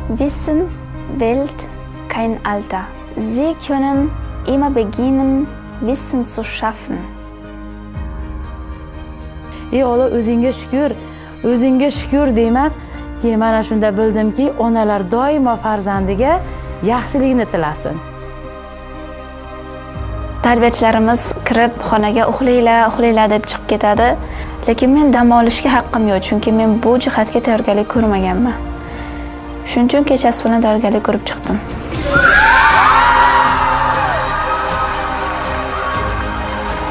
Wissen wählt kein Alter. Sie können immer beginnen, Wissen zu schaffen. Ey Olloh, o'zingga shukur, o'zingga shukur deyman. Keyin mana shunda bildimki, onalar doimo farzandiga yaxshilikni tilasin. Tarbiyachilarimiz kirib xonaga "Uxlanglar, uxlanglar" deb chiqib ketadi. Lekin men dam olishga haqqim yo'q, chunki men bu jihatga tayyorgarlik ko'rmaganman. Shuning uchun kechasi bilan tayyorgarlik ko'rib chiqdim.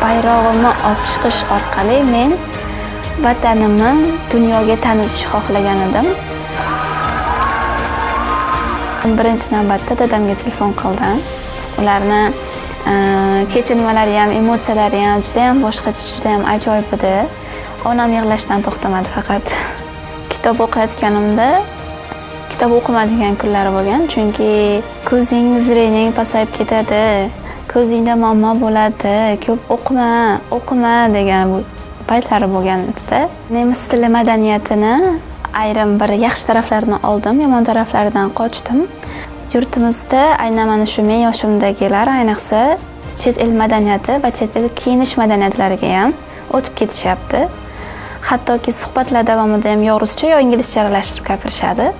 Bayrog'imni olib chiqish orqali men vatanimni dunyoga tanitishni xohlagan edim. Birinchi navbatda dadamga telefon qildim. Ularni kechinmalari ham, emotsiyalari ham juda ham boshqacha, juda ham ajoyib edi. Onam yig'lashdan to'xtamadi faqat. Kitob o'qiyotganimda kitob o'qimadigan kunlari bo'lgan, chunki ko'zing, зрение pasayib ketadi, ko'zingda muammo bo'ladi, ko'p o'qima, o'qima degan bu paytlari bo'lgan edida. Nemis tili madaniyatini ayrim bir yaxshi taraflarini oldim, yomon taraflaridan qochdim. Yurtimizda aynan mana shu men yoshimdagilar ayniqsa chet el madaniyati va chet el kiyinish madaniyatlariga ham o'tib ketishyapti. Hattoki suhbatlar davomida ham yo ruscha, yo inglizcha aralashtirib gapirishadi.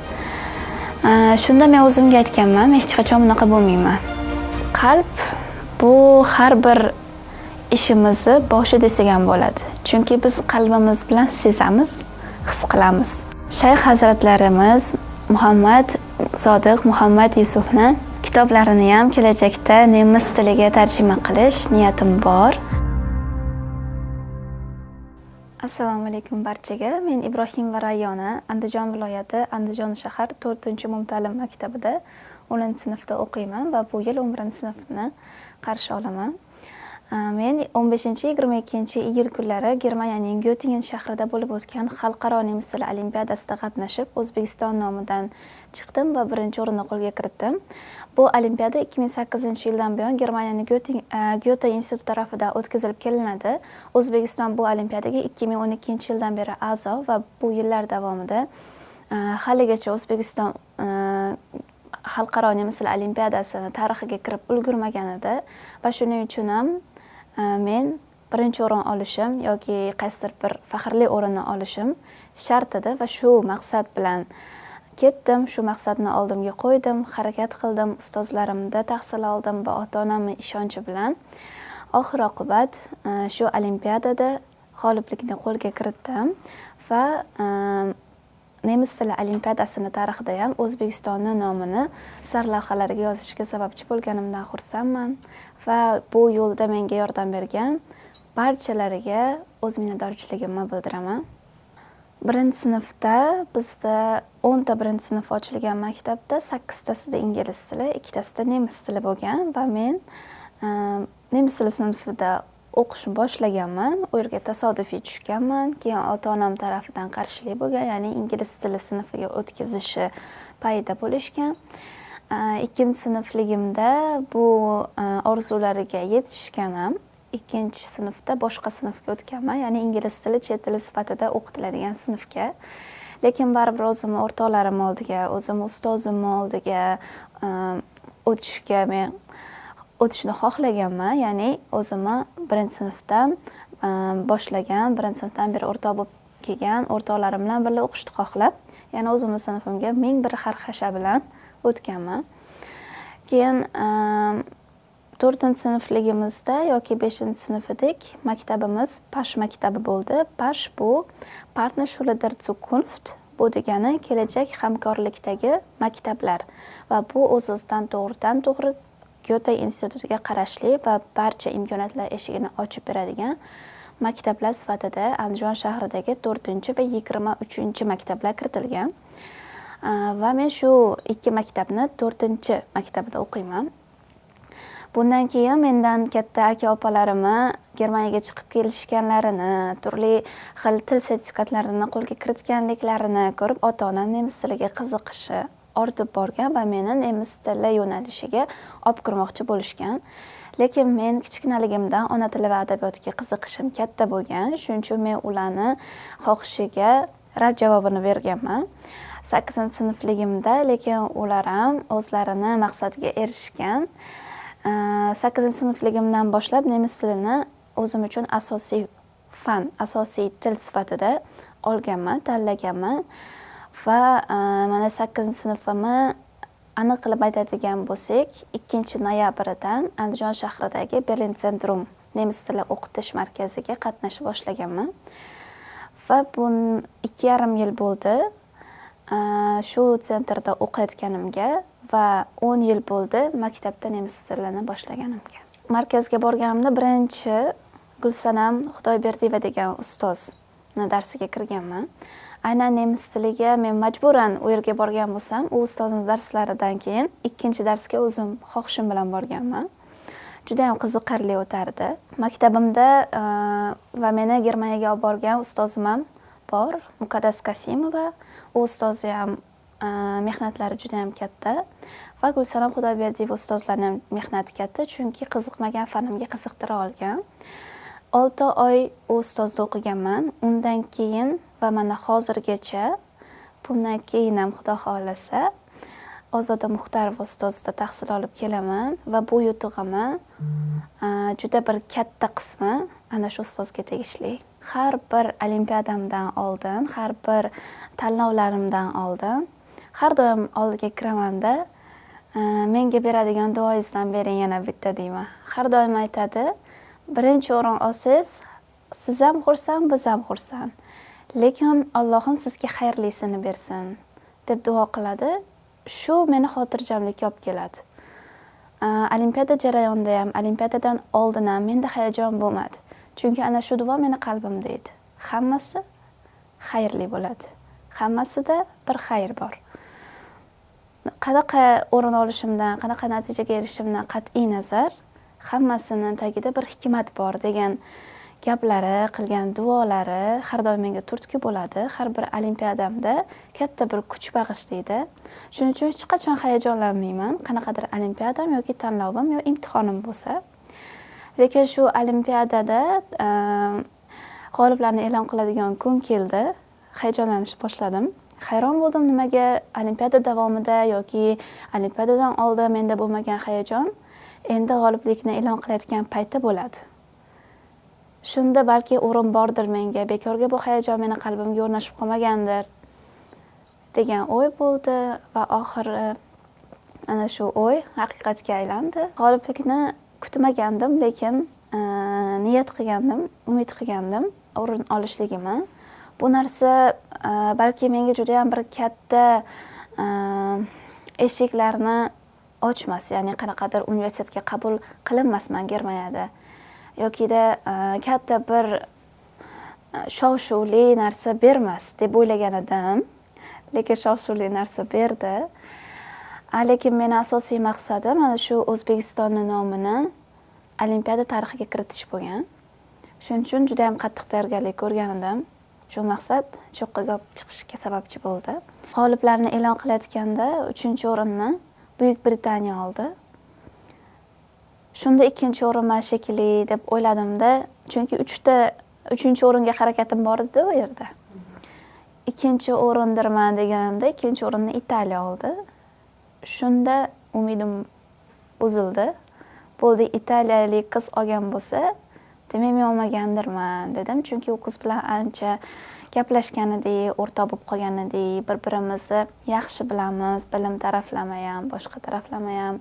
Shunda men o'zimga aytganman, men hech qachon bunaqa bo'lmayman. Qalb bu har bir ishimizni boshi desak ham bo'ladi. Chunki biz qalbimiz bilan sezamiz, his qilamiz. Shayx hazratlarimiz Muhammad Sodiq Muhammad Yusufni kitoblarini ham kelajakda nemis tiliga tarjima qilish niyatim bor. Assalomu alaykum barchaga. Men Ibrohimova Rayona, Andijon viloyati, Andijon shahar 4-umumta'lim maktabida 10-sinfda o'qiyman va bu yil 11-sinfni qarshi olaman. Men 15-22 iyul kunlari Germaniyaning Göttingen shahrida bo'lib o'tgan xalqaro nemis tili olimpiadasida qatnashib, O'zbekiston nomidan chiqdim va birinchi o'rinni qo'lga kiritdim. Bu olimpiada 2008-yildan buyon Germaniyaning Gyote instituti tarafidan o'tkazilib kelinadi. O'zbekiston bu olimpiadaga 2012-yildan beri a'zo va bu yillar davomida haligacha O'zbekiston xalqaro nemis tili olimpiadasini tarixiga kirib ulgurmagan edi va shuning uchun ham men birinchi o'rin olishim yoki qaysidir bir faxrli o'rinni olishim shart edi va shu maqsad bilan ketdim, shu maqsadni oldimga qo'ydim, harakat qildim, ustozlarimda tahsil oldim va ota-onamning ishonchi bilan oxir oqibat shu olimpiadada g'oliblikni qo'lga kiritdim va nemis tili olimpiadasini tarixida ham O'zbekistonni nomini sarlavhalarga yozishga sababchi bo'lganimdan xursandman va bu yo'lda menga yordam bergan barchalariga o'z minnatdorchiligimni bildiraman. Birinchi sinfda bizda 10 ta birinchi sinf ochilgan maktabda sakkiztasida ingliz tili, ikkitasida nemis tili bo'lgan va men nemis tili sinfida o'qishni boshlaganman. U yerga tasodifiy tushganman. Keyin ota-onam tarafidan qarshilik bo'lgan, ya'ni ingliz tili sinfiga o'tkazishi payida bo'lishgan. Ikkinchi sinfligimda bu orzulariga yetishgan ham. Ikkinchi sinfda boshqa sinfga o'tganman, ya'ni ingliz tili chet tili sifatida o'qitiladigan sinfga. Lekin baribir o'zimni o'rtoqlarim oldiga, o'zimni ustozimni oldiga o'tishga men o'tishni xohlaganman, ya'ni o'zimni birinchi sinfdan boshlagan, birinchi sinfdan beri o'rtoq bo'lib kelgan o'rtoqlarim bilan birga o'qishni xohlab, yana o'zimni sinfimga ming bir xarxasha bilan o'tganman. Keyin to'rtinchi sinfligimizda yoki beshinchi sinf edik, maktabimiz PASH maktabi bo'ldi. PASH bu Partnerschule der Zukunft, bu degani kelajak hamkorlikdagi maktablar va bu o'z-o'zidan to'g'ridan to'g'ri Gyote institutiga qarashli va barcha imkoniyatlar eshigini ochib beradigan maktablar sifatida Andijon shahridagi 4 va 23 maktablar kiritilgan. Va men shu ikki maktabni 4 maktabida o'qiyman. Bundan keyin mendan katta aka opalarimni Germaniyaga chiqib kelishganlarini, turli xil til sertifikatlarini qo'lga kiritganliklarini ko'rib, ota-onam nemis tiliga qiziqishi ortib borgan va meni nemis tili yo'nalishiga olib kirmoqchi bo'lishgan. Lekin men kichkinaligimdan ona tili va adabiyotga qiziqishim katta bo'lgan. Shuning uchun men ularni xohishiga rad javobini berganman. 8-sinfligimda, lekin ular ham o'zlarini maqsadiga erishgan. 8-sinfligimdan boshlab nemis tilini o'zim uchun asosiy fan, asosiy til sifatida olganman, tanlaganman. Va mana 8-sinfimni aniq qilib aytadigan bo'lsak, 2 noyabridan Andijon shahridagi Berlin Zentrum nemis tili o'qitish markaziga qatnasha boshlaganman. Va bun 2,5 yil bo'ldi shu центр da o'qiyotganimga va 10 yil bo'ldi maktabda nemis tilini boshlaganimga. Markazga borganimda birinchi Gulsanam Xudoyberdiyeva degan ustozni darsiga kirganman. Aynan nemis tiliga men majburan u yerga borgan bo'lsam, u ustozni darslaridan keyin ikkinchi darsga o'zim xohishim bilan borganman. Judayam qiziqarli o'tardi. Maktabimda va meni Germaniyaga olib borgan ustozim ham bor, Muqaddas Kasimova. U ustozni ham mehnatlari judayam katta va Gulsanam Xudoyberdiyeva ustozlarni ham mehnati katta, chunki qiziqmagan fanimga qiziqtira olgan. 6 oy u ustozda o'qiganman. Undan keyin va mana hozirgacha, bundan keyin ham, Xudo xohlasa, Ozoda Muxtarova ustozida tahsil olib kelaman va bu yutug'imni juda bir katta qismi ana shu ustozga tegishli. Har bir olimpiadamdan oldin, har bir tanlovlarimdan oldin har doim oldiga kiramanda, "Menga beradigan duoyingizdan bering yana bitta", deyman. Har doim aytadi: "Birinchi o'rin olsangiz, siz ham xursand, biz ham xursand, lekin Allohim sizga xayrlisini bersin", deb duo qiladi. Shu meni xotirjamlikka olib keladi. Olimpiada jarayonida ham, olimpiadadan oldin ham menda hayajon bo'lmadi, chunki ana shu duo meni qalbimda edi: hammasi xayrli bo'ladi, hammasida bir xayr bor. Qanaqa o'rin olishimdan, qanaqa natijaga erishishimdan qat'iy nazar, hammasini tagida bir hikmat bor degan gaplari, qilgan duolari har doim menga turtki bo'ladi. Har bir olimpiadamda katta bir kuch bag'ishlaydi. Shuning uchun hech qachon hayajonlanmayman, qanaqadir olimpiadam yoki tanlovim yo imtihonim bo'lsa. Lekin shu olimpiadada g'oliblarni e'lon qiladigan kun keldi, hayajonlanishni boshladim. Hayron bo'ldim, nimaga olimpiada davomida yoki olimpiadadan oldin menda bo'lmagan hayajon endi g'oliblikni e'lon qilayotgan paytda bo'ladi. Shunda balki o'rin bordir menga, bekorga bu hayajon meni qalbimga o'rnashib qolmagandir degan o'y bo'ldi va oxiri ana shu o'y haqiqatga aylandi. G'oliblikni kutmagandim, lekin niyat qilgandim, umid qilgandim o'rin olishligimni. Bu narsa balki menga judayam bir katta eshiklarni ochmas, ya'ni qanaqadir universitetga qabul qilinmasman Germaniyada yokida katta bir shov shuvli narsa bermas deb o'ylagan edim, lekin shov shuvli narsa berdi. Lekin meni asosiy maqsadim mana shu O'zbekistonni nomini olimpiada tarixiga kiritish bo'lgan. Shuning uchun judayam qattiq tayyorgarlik ko'rgan edim. Shu maqsad cho'qqiga olib chiqishga sababchi bo'ldi. G'oliblarni e'lon qilayotganda uchinchi o'rinni Buyuk Britaniya oldi. Shunda ikkinchi o'rin man shekilli deb o'yladimda, chunki uchta uchinchi o'ringa harakatim bor edi u yerda. Ikkinchi o'rindirman deganimda, ikkinchi o'rinni Italiya oldi. Shunda umidim uzildi. Bo'ldi, italiyalik qiz olgan bo'lsa, demak, men olmagandirman dedim, chunki u qiz bilan ancha gaplashgan edik, o'rtoq bo'lib qolgan edik, bir birimizni yaxshi bilamiz, bilim taraflama ham, boshqa taraflama ham.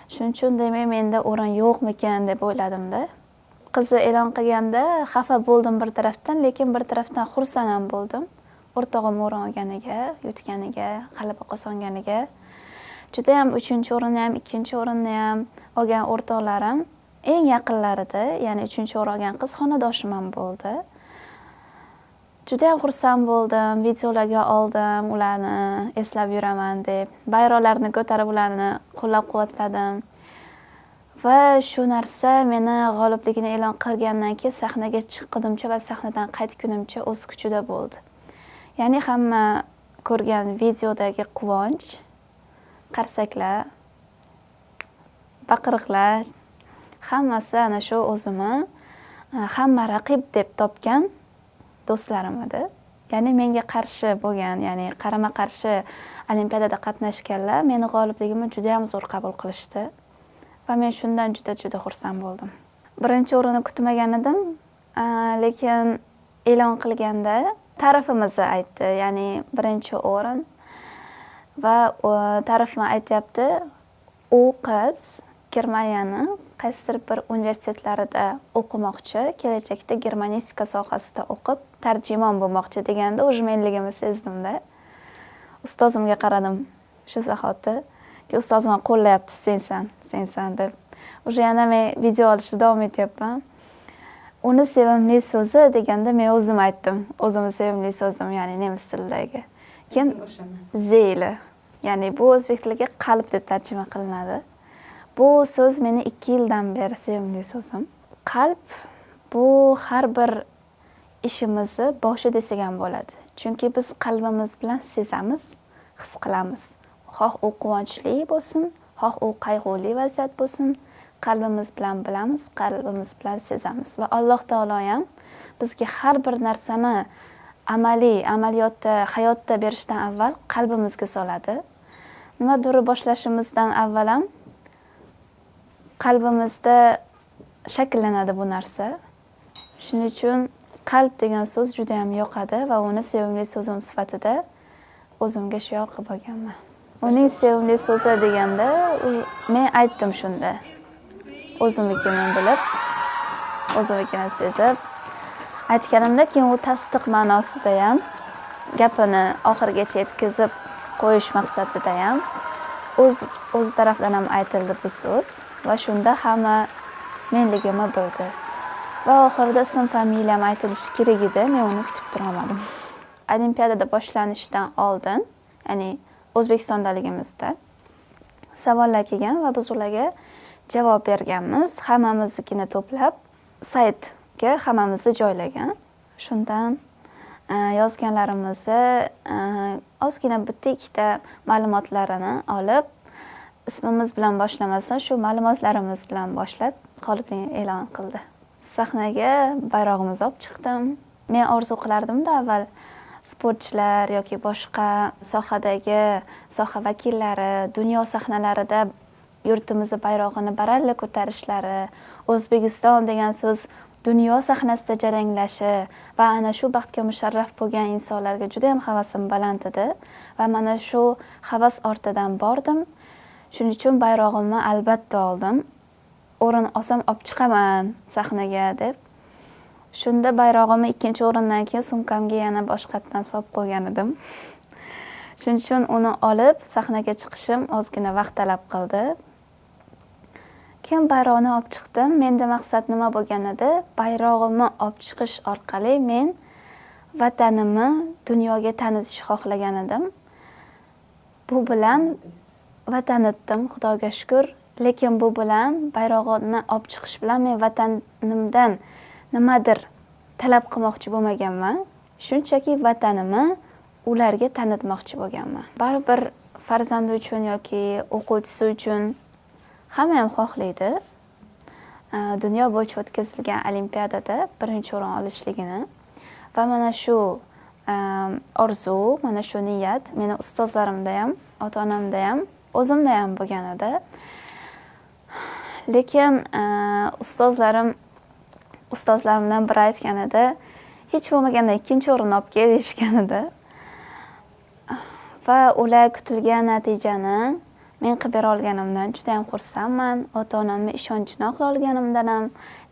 Shuning uchun demak, menda o'rin yo'qmikan deb o'yladimda. Qizni e'lon qilganda xafa bo'ldim bir tarafdan, lekin bir tarafdan xursand ham bo'ldim o'rtog'im o'rin olganiga, yutganiga, g'alaba qozonganiga. Judayam uchinchi o'rinni ham, ikkinchi o'rinni ham olgan o'rtoqlarim eng yaqinlarida, ya'ni uchinchi o'rin olgan qiz xonadoshim ham bo'ldi. Judayam xursand bo'ldim, videolarga oldim ularni eslab yuraman deb, bayroqlarni ko'tarib ularni qo'llab quvvatladim va shu narsa meni g'olibligini e'lon qilgandan keyin sahnaga chiqqunimcha va sahnadan qaytgunimcha o'z kuchida bo'ldi. Ya'ni hamma ko'rgan videodagi quvonch, qarsaklar, baqiriqlar, hammasi ana shu o'zimni hamma raqib deb topgan do'stlarim edi. Ya'ni menga qarshi bo'lgan, ya'ni qarama qarshi olimpiadada qatnashganlar meni g'olibligimni juda ham zo'r qabul qilishdi va men shundan juda juda xursand bo'ldim. Birinchi o'rinni kutmagan edim, lekin e'lon qilganda ta'rifimizni aytdi, ya'ni birinchi o'rin va ta'rifni aytyapti, u qiz Germaniyani qaysidir bir universitetlarida o'qimoqchi, kelajakda germanistika sohasida o'qib, tarjimon bo'lmoqchi deganda уже menligimni sezdimda. Ustozimga qaradim shu zahoti, ki ustozim ham qo'llayapti, sensan, sensan deb. Уже yana men video olishda davom etyapman. Uni sevimli so'zi deganda men o'zim aytdim. O'zimni sevimli so'zim, ya'ni nemis tilidagi. Keyin Seele, ya'ni bu o'zbek tiliga qalb deb tarjima qilinadi. Bu so'z meni 2 yildan beri sevimli so'zim. Qalb bu har bir ishimizni boshi desak ham bo'ladi. Chunki biz qalbimiz bilan sezamiz, his qilamiz. Xoh u quvonchli bo'lsin, xoh u qayg'uli vaziyat bo'lsin, qalbimiz bilan bilamiz, qalbimiz bilan sezamiz. Va Alloh taolo ham bizga har bir narsani amaliy, amaliyotda, hayotda berishdan avval qalbimizga soladi. Nimadir boshlashimizdan avval ham qalbimizda shakllanadi bu narsa. Shuning uchun qalb degan so'z juda ham yoqadi va uni sevimli so'zim sifatida o'zimga shior qilib olganman. Uning sevimli so'zi deganda men aytdim shunda. O'zimnikini bilib, o'zimnikini sezib aytganimda keyin u tasdiq ma'nosida ham gapini oxirigacha yetkazib qo'yish maqsadida ham o'zi tarafdan ham aytildi bu so'z va shunda hamma menligimni bildi. Va oxirida ism familiyam aytilishi kerak edi, men uni kutib turolmadim. Olimpiadada boshlanishidan oldin, ya'ni O'zbekistondaligimizda savollar kelgan va biz ularga javob berganmiz. Hammamiznikini to'plab saytga hammamizni joylagan. Shundan yozganlarimizni ozgina bitta ikkita ma'lumotlarini olib, ismimiz bilan boshlamasdan shu ma'lumotlarimiz bilan boshlab g'oliblikni e'lon qildi. Sahnaga bayrog'imizni olib chiqdim. Men orzu qilardimda avval sportchilar yoki boshqa sohadagi soha vakillari dunyo sahnalarida yurtimizni bayrog'ini baralla ko'tarishlari, O'zbekiston degan so'z dunyo sahnasida jaranglashi va ana shu baxtga musharraf bo'lgan insonlarga juda ham havasim baland edi va mana shu havas ortidan bordim. Shuning uchun bayrog'imni albatta oldim. O'rin olsam olib chiqaman sahnaga deb. Shunda bayrog'imni ikkinchi o'rindan keyin sumkamga yana boshqatdan solib qo'ygan edim. Shuning uchun uni olib sahnaga chiqishim ozgina vaqt talab qildi. Keyin bayroqni olib chiqdim. Menda maqsad nima bo'lgan edi? Bayrog'imni olib chiqish orqali men vatanimni dunyoga tanitishni xohlagan edim. Bu bilan va tanitdim, Xudoga shukur. Lekin bu bilan bayrog'imni olib chiqish bilan men vatanimdan nimadir talab qilmoqchi bo'lmaganman. Shunchaki vatanimni ularga tanitmoqchi bo'lganman. Baribir farzandi uchun yoki o'quvchisi uchun hamma ham xohlaydi. Dunyo bo'yicha o'tkazilgan olimpiadada birinchi o'rin olishligini va mana shu orzu, mana shu niyat meni ustozlarimda ham, ota-onamda ham, o'zimda ham bo'lgan edi. Lekin ustozlarimdan biri aytgan edi, hech bo'lmaganda ikkinchi o'rinni olib kel deyishgan edi. Va ular kutilgan natijani men qilib bera olganimdan juda ham xursandman. Ota-onamni ishonchini oqlay olganimdan ham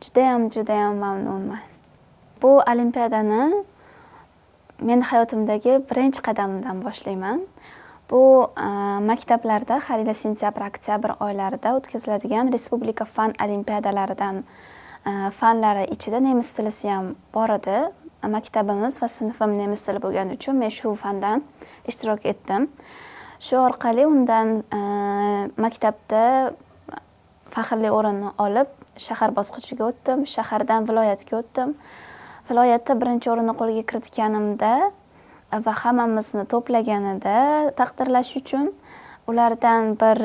judayam, judayam mamnunman. Bu olimpiadani men hayotimdagi birinchi qadamimdan boshlayman. Bu maktablarda har yili sentyabr, oktyabr oylarida o'tkaziladigan respublika fan olimpiadalaridan fanlari ichida nemis tilisi ham bor edi. Maktabimiz va sinfim nemis tili bo'lgani uchun men shu fandan ishtirok etdim. Shu orqali undan maktabda faxrli o'rinni olib, shahar bosqichiga o'tdim, shahardan viloyatga o'tdim. Viloyatda birinchi o'rinni qo'lga kiritganimda va hammamizni to'plaganida taqdirlash uchun ulardan bir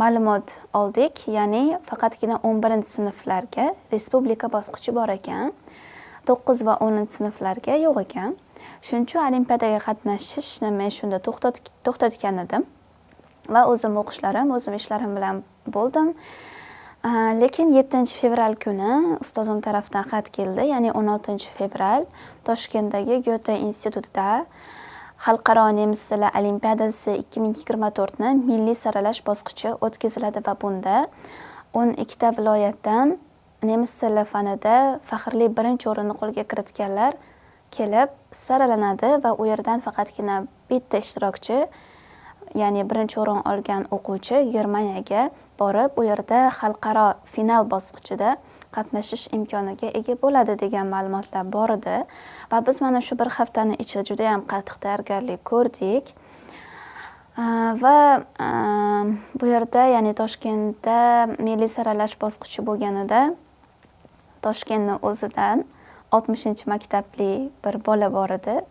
ma'lumot oldik, ya'ni faqatgina 11-sinflarga respublika bosqichi bor ekan 9 va 10 sinflarga yo'q ekan. Shuning uchun olimpiadaga qatnashishni men shunda to'xtatgan edim va o'zim o'qishlarim, o'zim ishlarim bilan bo'ldim. Lekin 7 fevral kuni ustozim tarafdan xat keldi, ya'ni 16 fevral Toshkentdagi Gyote institutida Xalqaro nemis tili olimpiadasi 2024 ni milliy saralash bosqichi o'tkaziladi va bunda 12 ta viloyatdan nemis tili fanida faxrli birinchi o'rinni qo'lga kiritganlar kelib saralanadi va u yerdan faqatgina bitta ishtirokchi, ya'ni birinchi o'rin olgan o'quvchi Germaniyaga borib, u yerda xalqaro final bosqichida qatnashish imkoniga ega bo'ladi degan ma'lumotlar bor edi. Va biz mana shu bir haftani ichida juda ham qattiq tayyorgarlik ko'rdik. Va bu yerda, ya'ni Toshkentda milliy saralash bosqichi bo'lganida Toshkentni o'zidan 60 maktabli bir bola bor edi.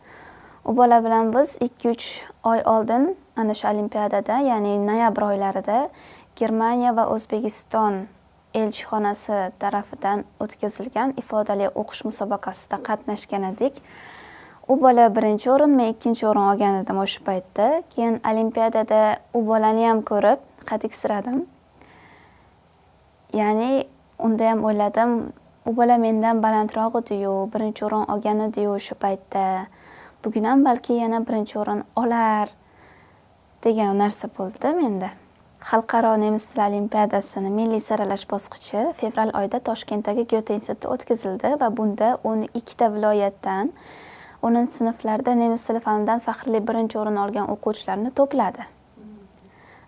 U bola bilan biz 2-3 oy oldin ana shu olimpiadada, ya'ni noyabr oylarida Germaniya va O'zbekiston elchixonasi tarafidan o'tkazilgan ifodali o'qish musobaqasida qatnashgan edik. U bola birinchi o'rin, men ikkinchi o'rin olgan edim o'sha paytda. Keyin olimpiadada u bolani ham ko'rib hadiksiradim. Ya'ni unda ham o'yladim, u bola mendan balandroq edi-yu, birinchi o'rin olgan edi-yu o'sha paytda. Bugun ham balki yana birinchi o'rin olar degan narsa bo'ldi menda. Xalqaro nemis tili olimpiadasini milliy saralash bosqichi fevral oyida Toshkentdagi Gyote institutida o'tkazildi va bunda 12 ta viloyatdan 10 sinflarda nemis tili fanidan faxrli birinchi o'rin olgan o'quvchilarni to'pladi.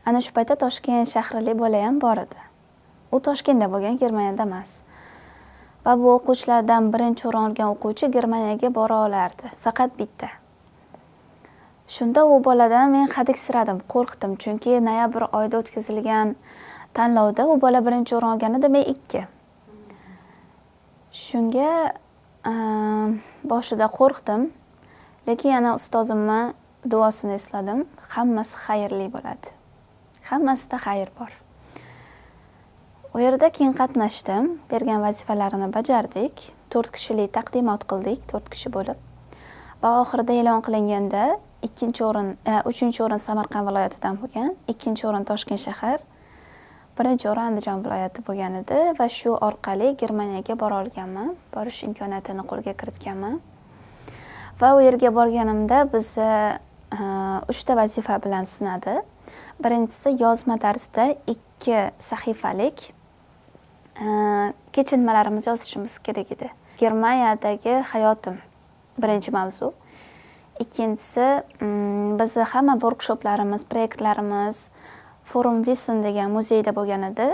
Ana shu paytda Toshkent shahrili bola ham bor edi. U Toshkentda bo'lgan, Germaniyada emas. Va bu o'quvchilardan birinchi o'rin olgan o'quvchi Germaniyaga bora olardi, faqat bitta. Shunda u boladan men hadiksiradim, qo'rqdim, chunki noyabr oyida o'tkazilgan tanlovda u bola birinchi o'rin olganida men ikki. Shunga boshida qo'rqdim, lekin yana ustozimni duosini esladim. Hammasi xayrli bo'ladi. Hammasida xayr bor. U yerda keyin qatnashdim, bergan vazifalarini bajardik. 4 kishilik taqdimot qildik, 4 kishi bo'lib. Va oxirida e'lon qilinganda ikkinchi o'rin, uchinchi o'rin Samarqand viloyatidan bo'lgan, ikkinchi o'rin Toshkent shahar, birinchi o'rin Andijon viloyati bo'lgan edi va shu orqali Germaniyaga bora olganman, borish imkoniyatini qo'lga kiritganman. Va u yerga borganimda bizni uchta vazifa bilan sinadi. Birinchisi, yozma tarzda 2 sahifalik kechinmalarimizni yozishimiz kerak edi. Germaniyadagi hayotim birinchi mavzu. Ikkinchisi, bizni hamma workshoplarimiz, proyektlarimiz Forum Wissen degan muzeyda bo'lgan edi.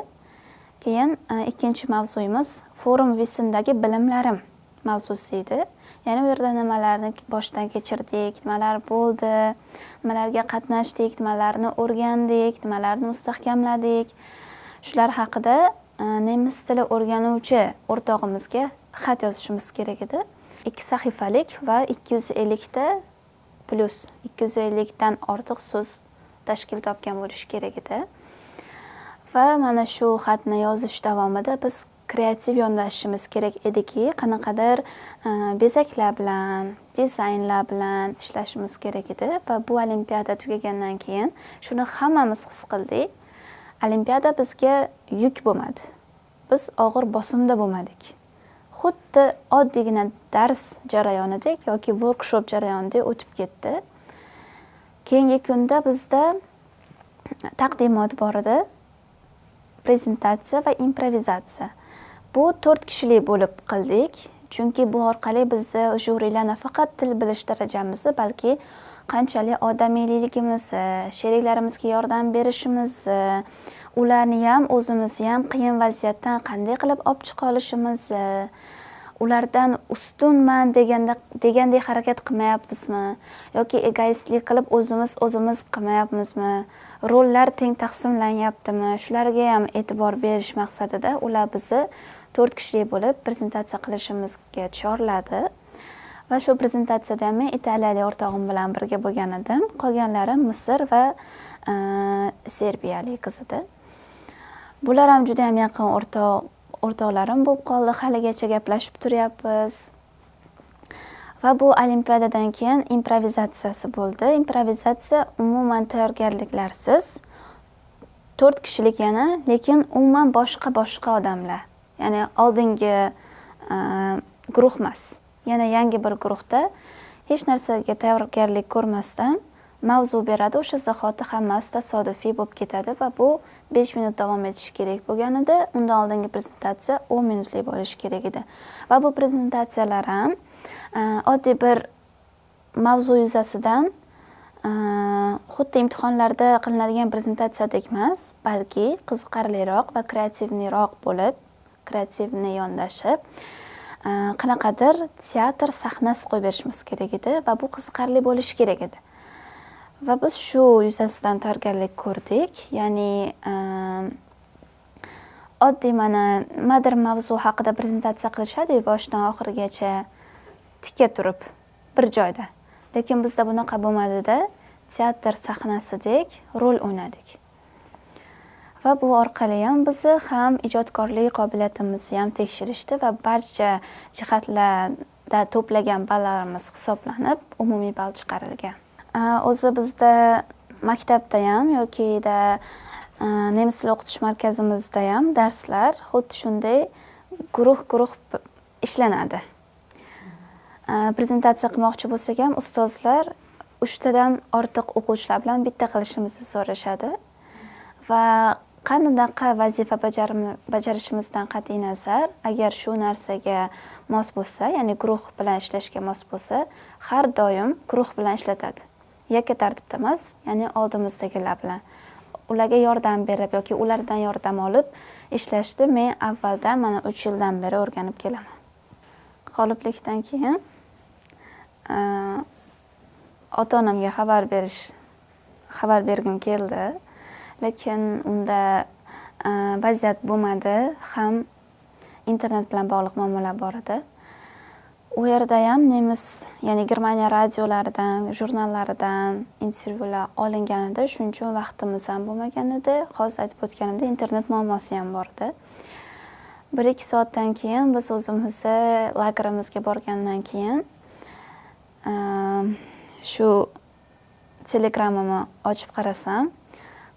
Keyin ikkinchi mavzuyimiz Forum Wissendagi bilimlarim mavzusi edi. Ya'ni u yerda nimalarni boshdan kechirdik, nimalar bo'ldi, nimalarga qatnashdik, nimalarni o'rgandik, nimalarni mustahkamladik. Shular haqida nemis tili o'rganuvchi o'rtog'imizga xat yozishimiz kerak edi. 2 sahifalik va 250 ta plyus, 250 dan ortiq so'z tashkil topgan bo'lishi kerak edi. Va mana shu xatni yozish davomida biz kreativ yondashishimiz kerak ediki, qanaqadir bezaklar bilan, dizaynlar bilan ishlashimiz kerak edi va bu olimpiada tugagandan keyin shuni hammamiz his qildik. Olimpiada bizga yuk bo'lmadi. Biz og'ir bosimda bo'lmadik. Xuddi oddiygina dars jarayonidek yoki workshop jarayonidek o'tib ketdi. Keyingi kunda bizda taqdimot bor edi. Prezentatsiya va improvizatsiya. Bu 4 kishilik bo'lib qildik. Chunki bu orqali bizni jurilar nafaqat til bilish darajamizni, balki qanchalik odamiyligimizni, sheriklarimizga yordam berishimizni, ularni ham, o'zimizni ham qiyin vaziyatdan qanday qilib olib chiqa olishimizni, ulardan ustunman deganda degandek harakat qilmayapmizmi yoki egoistlik qilib o'zimiz o'zimiz qilmayapmizmi, rollar teng taqsimlanyaptimi, shularga ham e'tibor berish maqsadida ular bizni 4 kishilik bo'lib prezentatsiya qilishimizga chorladi. Va shu prezentatsiyada men italiyalik o'rtog'im bilan birga bo'lgan edim. Qolganlari Misr va serbiyalik qiz edi. Bular ham juda ham yaqin o'rtoqlarim bo'lib qoldi. Haligacha gaplashib turyapmiz. Va bu olimpiadadan keyin improvizatsiyasi bo'ldi. Improvizatsiya umuman tayyorgarliklarsiz, 4 kishilik yana, lekin umuman boshqa boshqa odamlar, ya'ni oldingi guruh emas, yana yangi bir guruhda hech narsaga tayyorgarlik ko'rmasdan mavzu beradi. O'sha zahoti hammasi tasodifiy bo'lib ketadi va bu 5 minut davom etishi kerak bo'lgan edi. Undan oldingi prezentatsiya 10 minutlik bo'lishi kerak edi. Va bu prezentatsiyalar ham oddiy bir mavzu yuzasidan, xuddi imtihonlarda qilinadigan prezentatsiyadek emas, balki qiziqarliroq va креативный roq bo'lib, креативный yondashib, qanaqadir teatr sahnasi qo'yib berishimiz kerak edi va bu qiziqarli bo'lishi kerak edi. Va biz shu yuzasidan tayyorgarlik ko'rdik. Ya'ni oddiy mana nimadir mavzu haqida prezentatsiya qilishadi-yu, boshidan oxirigacha tikka turib bir joyda. Lekin bizda bunaqa bo'lmadida, teatr sahnasidek rol o'ynadik. Va bu orqali ham bizni ham ijodkorlik qobiliyatimizni ham tekshirishdi va barcha jihatlarda to'plagan ballarimiz hisoblanib, umumiy ball chiqarilgan. O'zi bizda maktabda ham yokida nemis tili o'qitish markazimizda ham darslar xuddi shunday guruh-guruh ishlanadi. Prezentatsiya qilmoqchi bo'lsak ham ustozlar 3 tadan ortiq o'quvchilar bilan bitta qilishimizni so'rashadi. Va qanaqa vazifa bajarishimizdan qat'iy nazar, agar shu narsaga mos bo'lsa, ya'ni guruh bilan ishlashga mos bo'lsa, har doim guruh bilan ishlatadi. Yakka tartibda emas, ya'ni oldimizdagilar bilan. Ularga yordam berib yoki ulardan yordam olib ishlashni men avvaldan mana 3 yildan beri o'rganib kelaman. G'oliblikdan keyin ota-onamga xabar bergim keldi. Lekin unda vaziyat bo'lmadi, ham internet bilan bog'liq muammolar bor edi. U yerda ham nemis, ya'ni Germaniya radiolaridan, jurnallaridan intervyular olingan edi. Shuning uchun vaqtimiz ham bo'lmagan edi. Hozir aytib o'tganimdek, internet muammosi ham bor edi. 1-2 soatdan keyin biz o'zimizni lagerimizga borgandan keyin shu Telegramimni ochib qarasam,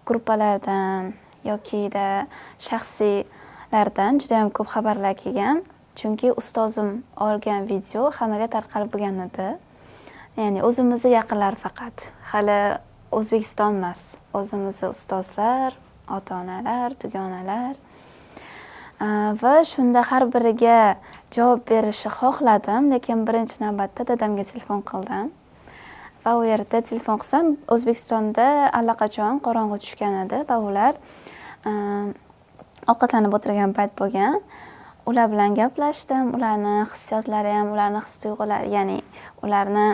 gruppalardan yokida shaxsiylardan juda ham ko'p xabarlar kelgan. Chunki ustozim olgan video hammaga tarqalib bo'lgan edi. Ya'ni o'zimizni yaqinlar faqat. Hali O'zbekiston emas. O'zimizni ustozlar, ota-onalar, dugonalar. Va shunda har biriga javob berishni xohladim, lekin birinchi navbatda dadamga telefon qildim. Va u yerda telefon qilsam, O'zbekistonda allaqachon qorong'i tushgan edi va ular ovqatlanib o'tirgan payt bo'lgan. Ular bilan gaplashdim, ularni hissiyotlari ham, ularni his tuyg'ulari, ya'ni ularni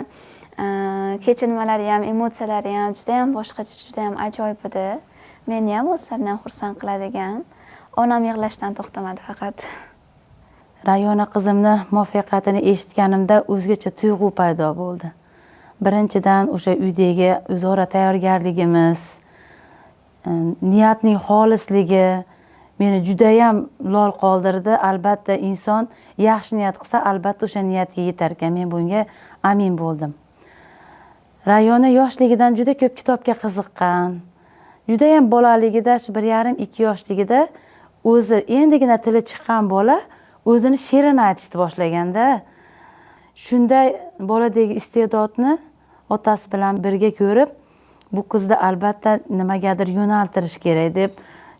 kechinmalari ham, emotsiyalari ham juda ham boshqacha, juda ham ajoyib edi. Meni ham, o'zlarini ham xursand qiladigan. Onam yig'lashdan to'xtamadi faqat. Rayona qizimni muvaffaqiyatini eshitganimda o'zgacha tuyg'u paydo bo'ldi. Birinchidan, o'sha uydagi o'zaro tayyorgarligimiz, niyatning xolisligi meni judayam lol qoldirdi. Albatta, inson yaxshi niyat qilsa, albatta o'sha niyatga yetar ekan. Men bunga amin bo'ldim. Rayona yoshligidan juda ko'p kitobga qiziqqan. Judayam bolaligida, shu 1,5-2 yoshligida o'zi endigina tili chiqqan bola o'zini she'rini aytishni boshlaganda, shunday boladagi iste'dodni otasi bilan birga ko'rib, bu qizni albatta nimagadir yo'naltirish kerak deb,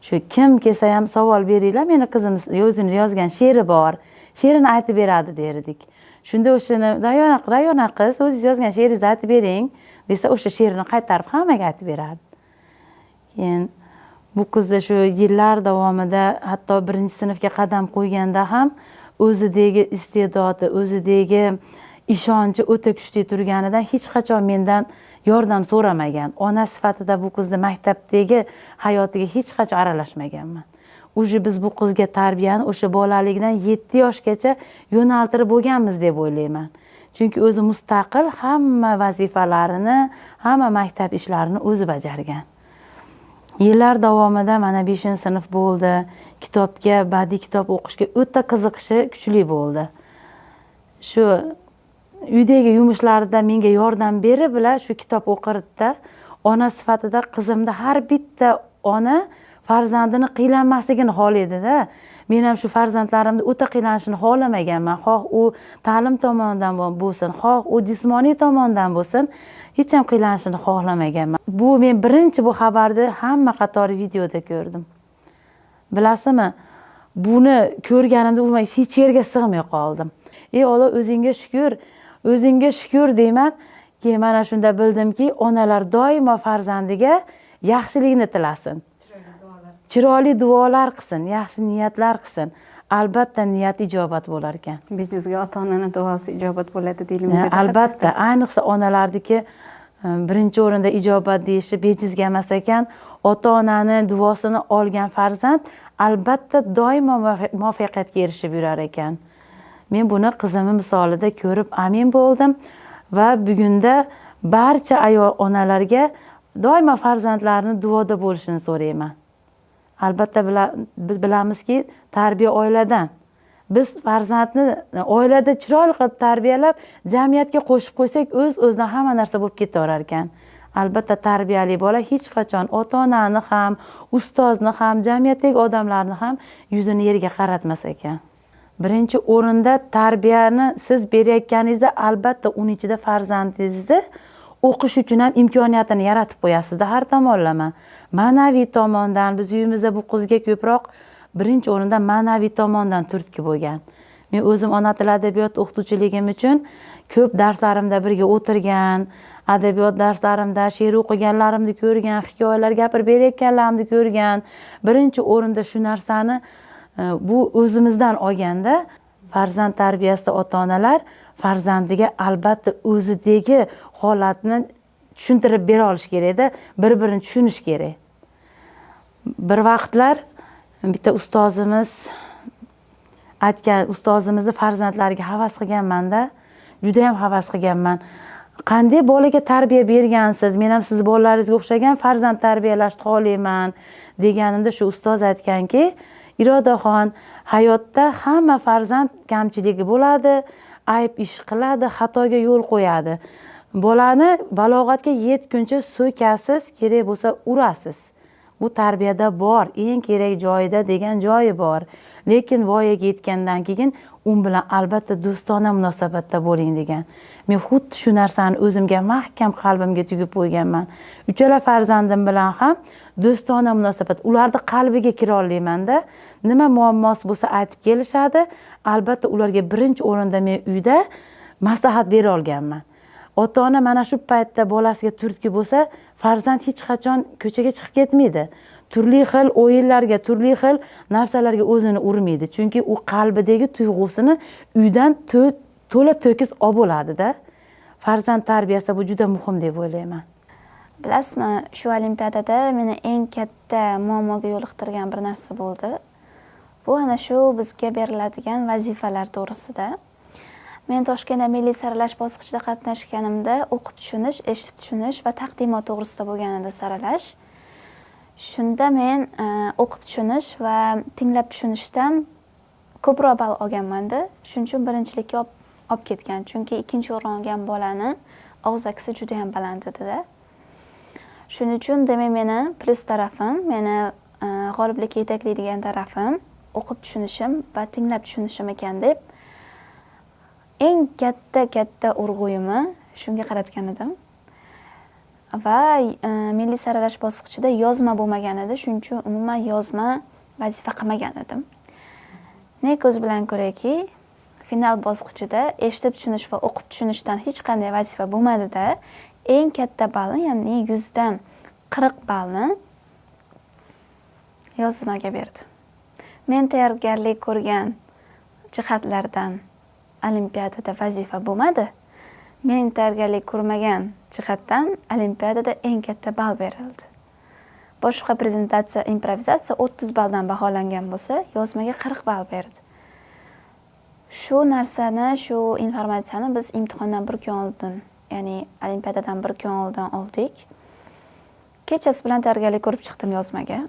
shu kim kelsa ham savol beringlar, meni qizim o'zini yozgan she'ri bor, she'rini aytib beradi derdik. Shunda o'shani Rayona, Rayona qiz, o'zingiz yozgan she'ringizni aytib bering desa, o'sha she'rini qaytarib hammaga aytib berardi. Keyin bu qizni shu yillar davomida, hatto birinchi sinfga qadam qo'yganda ham o'zidagi iste'dodi, o'zidagi ishonchi o'ta kuchli turganidan hech qachon mendan yordam so'ramagan. Ona sifatida bu qizni maktabdagi hayotiga hech qachon aralashmaganman. Уже biz bu qizga tarbiyani o'sha bolaligidan 7 yoshgacha yo'naltirib bo'lganmiz deb o'ylayman. Chunki o'zi mustaqil hamma vazifalarini, hamma maktab ishlarini o'zi bajargan. Yillar davomida mana 5-sinf bo'ldi. Kitobga, badiiy kitob o'qishga o'ta qiziqishi kuchli bo'ldi. Shu Uydagi yumushlarida menga yordam berib, bular shu kitob o'qirdida. Ona sifatida qizimda, har bitta ona farzandini qiynalmasligini xohlaydida. Men ham shu farzandlarimni o'ta qiynalishini xohlamaganman. Xoh u ta'lim tomonidan bo'lsin, xoh u jismoniy tomondan bo'lsin, hech ham qiynalishini xohlamaganman. Bu men birinchi bu xabarni hamma qatori videoda ko'rdim. Bilasizmi, buni ko'rganimda umuman hech yerga sig'may qoldim. Ey Olloh, o'zingga shukur, o'zingga shukur deyman. Keyin mana shunda bildimki, onalar doimo farzandiga yaxshilikni tilasin, chiroyli duolar qilsin, yaxshi niyatlar qilsin, albatta niyat ijobat bo'lar ekan. Bejizga ota onani duosi ijobat bo'ladi deyilmaydi. Albatta, ayniqsa onalarniki birinchi o'rinda ijobat deyishi bejizga emas ekan. Ota onani duosini olgan farzand albatta doimo muvaffaqiyatga erishib yurar ekan. Men buni qizimni misolida ko'rib amin bo'ldim va bugunda barcha ayol onalarga doimo farzandlarini duoda bo'lishini so'rayman. Albatta bilamizki, tarbiya oiladan. Biz farzandni oilada chiroyli qilib tarbiyalab, jamiyatga qo'shib qo'ysak, o'z o'zidan hamma narsa bo'lib ketaverar ekan. Albatta tarbiyali bola hech qachon ota onani ham, ustozni ham, jamiyatdagi odamlarni ham yuzini yerga qaratmas ekan. Birinchi o'rinda tarbiyani siz berayotganingizda, albatta uni ichida farzandingizni o'qish uchun ham imkoniyatini yaratib qo'yasizda har tomonlama. Ma'naviy tomondan biz uyimizda bu qizga ko'proq birinchi o'rinda ma'naviy tomondan turtki bo'lgan. Men o'zim ona tili, adabiyot o'qituvchiligim uchun ko'p darslarimda birga o'tirgan, adabiyot darslarimda she'r o'qiganlarimni ko'rgan, hikoyalar gapirib berayotganlarimni ko'rgan. Birinchi o'rinda shu narsani bu o'zimizdan olganda, farzand tarbiyasida ota onalar farzandiga albatta o'zidagi holatni tushuntirib bera olish kerakda, bir birini tushunish kerak. Bir vaqtlar bitta ustozimiz aytgan, ustozimizni farzandlariga havas qilganmanda, judayam havas qilganman. Qanday bolaga tarbiya bergansiz, men ham sizni bolalaringizga o'xshagan farzand tarbiyalashni xohlayman deganimda, shu ustoz aytganki: "Irodaxon, hayotda hamma farzand kamchiligi bo'ladi, ayb ish qiladi, xatoga yo'l qo'yadi. Bolani balog'atga yetguncha so'kasiz, kerak bo'lsa urasiz. Bu tarbiyada bor, eng kerak joyida degan joyi bor. Lekin voyaga yetgandan keyin u bilan albatta do'stona munosabatda bo'ling", degan. Men xuddi shu narsani o'zimga mahkam qalbimga tugib qo'yganman. Uchala farzandim bilan ham do'stona munosabat, ularni qalbiga kira olaymanda. Nima muammosi bo'lsa, aytib kelishadi. Albatta ularga birinchi o'rinda men uyda maslahat bera olganman. Ota ona mana shu paytda bolasiga turtki bo'lsa, farzand hech qachon ko'chaga chiqib ketmaydi, turli xil o'yinlarga, turli xil narsalarga o'zini urmaydi, chunki u qalbidagi tuyg'usini uydan to'la to'kis olib bo'ladida. Farzand tarbiyasida bu juda muhim deb o'ylayman. Bilasizmi, shu olimpiadada meni eng katta muammoga yo'liqtirgan bir narsa bo'ldi. Bu ana shu bizga beriladigan vazifalar to'g'risida. Men Toshkentda milliy saralash bosqichida qatnashganimda o'qib tushunish, eshitib tushunish va taqdimot to'g'risida bo'lgan edi saralash. Shunda men o'qib tushunish va tinglab tushunishdan ko'proq ball olganmanda. Shuning uchun birinchilikka olib ketgan. Chunki ikkinchi o'rin olgan bolani og'zakisi juda ham baland edida. Shuning uchun, demak, meni plyus tarafim, meni g'oliblikka yetaklaydigan tarafim o'qib tushunishim va tinglab tushunishim ekan deb eng katta katta urg'uyimni shunga qaratgan edim. Va milliy saralash bosqichida yozma bo'lmagan edi, shuning uchun umuman yozma vazifa qilmagan edim. Ne ko'z bilan ko'rayki, final bosqichida eshitib tushunish va o'qib tushunishdan hech qanday vazifa bo'lmadida, eng katta ballni, ya'ni 100dan 40 ballni yozmaga berdi. Men tayyorgarlik ko'rgan jihatlardan olimpiadada vazifa bo'lmadi. Men tayyorgarlik ko'rmagan jihatdan olimpiadada eng katta ball berildi. Boshqa prezentatsiya, improvizatsiya 30 balldan baholangan bo'lsa, yozmaga 40 ball berdi. Shu narsani, shu informatsiyani biz imtihondan bir kun oldin, ya'ni olimpiadadan bir kun oldin oldik. Kechasi bilan tayyorgarlik ko'rib chiqdim yozmaga.